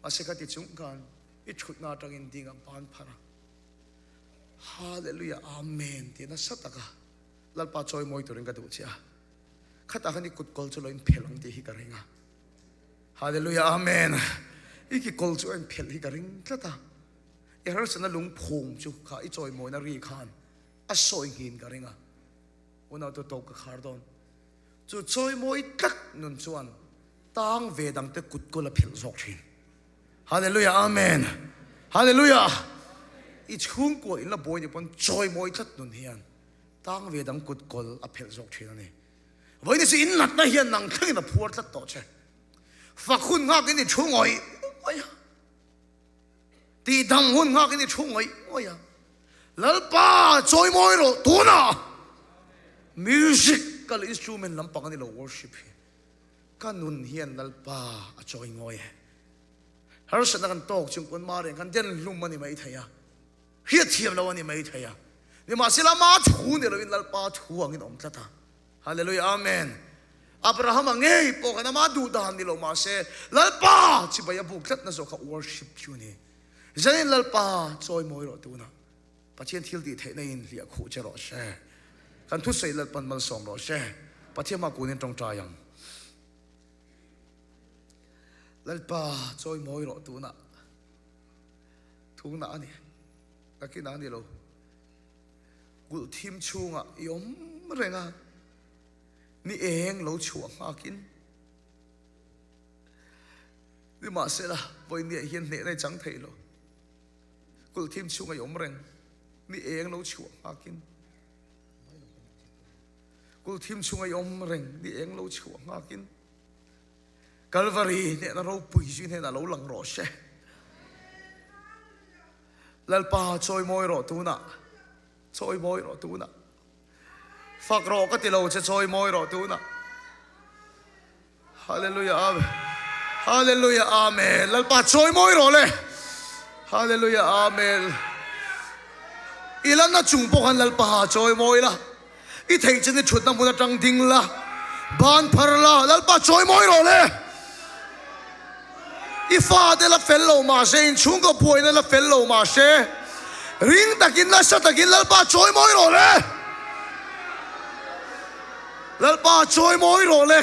Mahse ka ti chung khan i thutna atangin dinga ban phar a. Hallelujah Amen tih nasa taka Lalpa chawi mawi turin ka duh che a. Khatah khan i kut kawl chu lo inphelh ang tih hi ka ring a. Hallelujah Amen. I ki kawl chu a inphelh hi ka ring tlat a. I harsatna lungphum chu kha i chawimawina ri khan a sawi nghin ka ring a. Unau tu tawp ka khar dawn. Chu chawimawi tlat nun chuan tang ve dangte kut kawl a phelh zawk thin. Hallelujah Amen. Hallelujah. I chhungkua in la buai ni pawn chawimawi tlat nun hian Tang ve dang kut kawl a phelh zawk thin a ni. Vawiin chu in natna hian nang thlengin a phuar tlat tawh che. Fak hun nghakin i thu ngawih ngawih a. Tihdam hun nghakin i thu ngawih ngawih a. Lalpa chawimawi rawh tunah musical instrument lampang a ni lo worship hi. Ka nun hian Lalpa a chawi ngawi e. Harsatna kan tawk chung pawn Marian kan den hlum a ni maithei a. Hriatthiam lo a ni mai thei a. Nimahsela ama thu ni loin Lalpa thu angin awm tlat a. Hallelujah Amen. Abrahama ngei pawh khan ama duh dan ni lo mahse Lalpa chibai a buk tlatna zawh kha worship chu a ni. Zanin Lalpa chawi mawi rawh tunah Pathian thil tih theihna in hliah khuh che rawh se. Kan thusawi Lalpan malsawm rawh se. Pathian hma kunin tawngtai ang. Lalpa chawi mawi rawh tunah. Thungna a ni. Nakinah a ni lo. Kulh thim chhungah i awm reng a, ni eng lo chhuah nghakin. Nimahsela, vawinia hian hnehna i chang thei lo. Kulh thim chhungah i awm reng, ni eng lo chhuah nghakin. Kulh thim chhungah i awm reng, ni eng lo chhuah nghakin. Kalvari hnehna ropui chu i hnenah lo lang rawh se. Lalpa chawimawi rawh tunah, chawimawi rawh tunah. Fak rawh ka ti lo che chawimawi rawh tunah. Hallelujah Amen. Hallelujah Amen. Lalpa chawimawi rawh le. Hallelujah Amen. I lanna chung pawh khan Lalpa chawimawi la. I theih chin i thutna hmun atang ding la, ban phar la, Lalpa chawi mawi rawh le. I fate la fel lo mahse, inchhungkaw buaina la fel lo mahse, ring takin nasa takin Lalpa chawi mawi rawh le. Lalpa chawi mawi rawh le.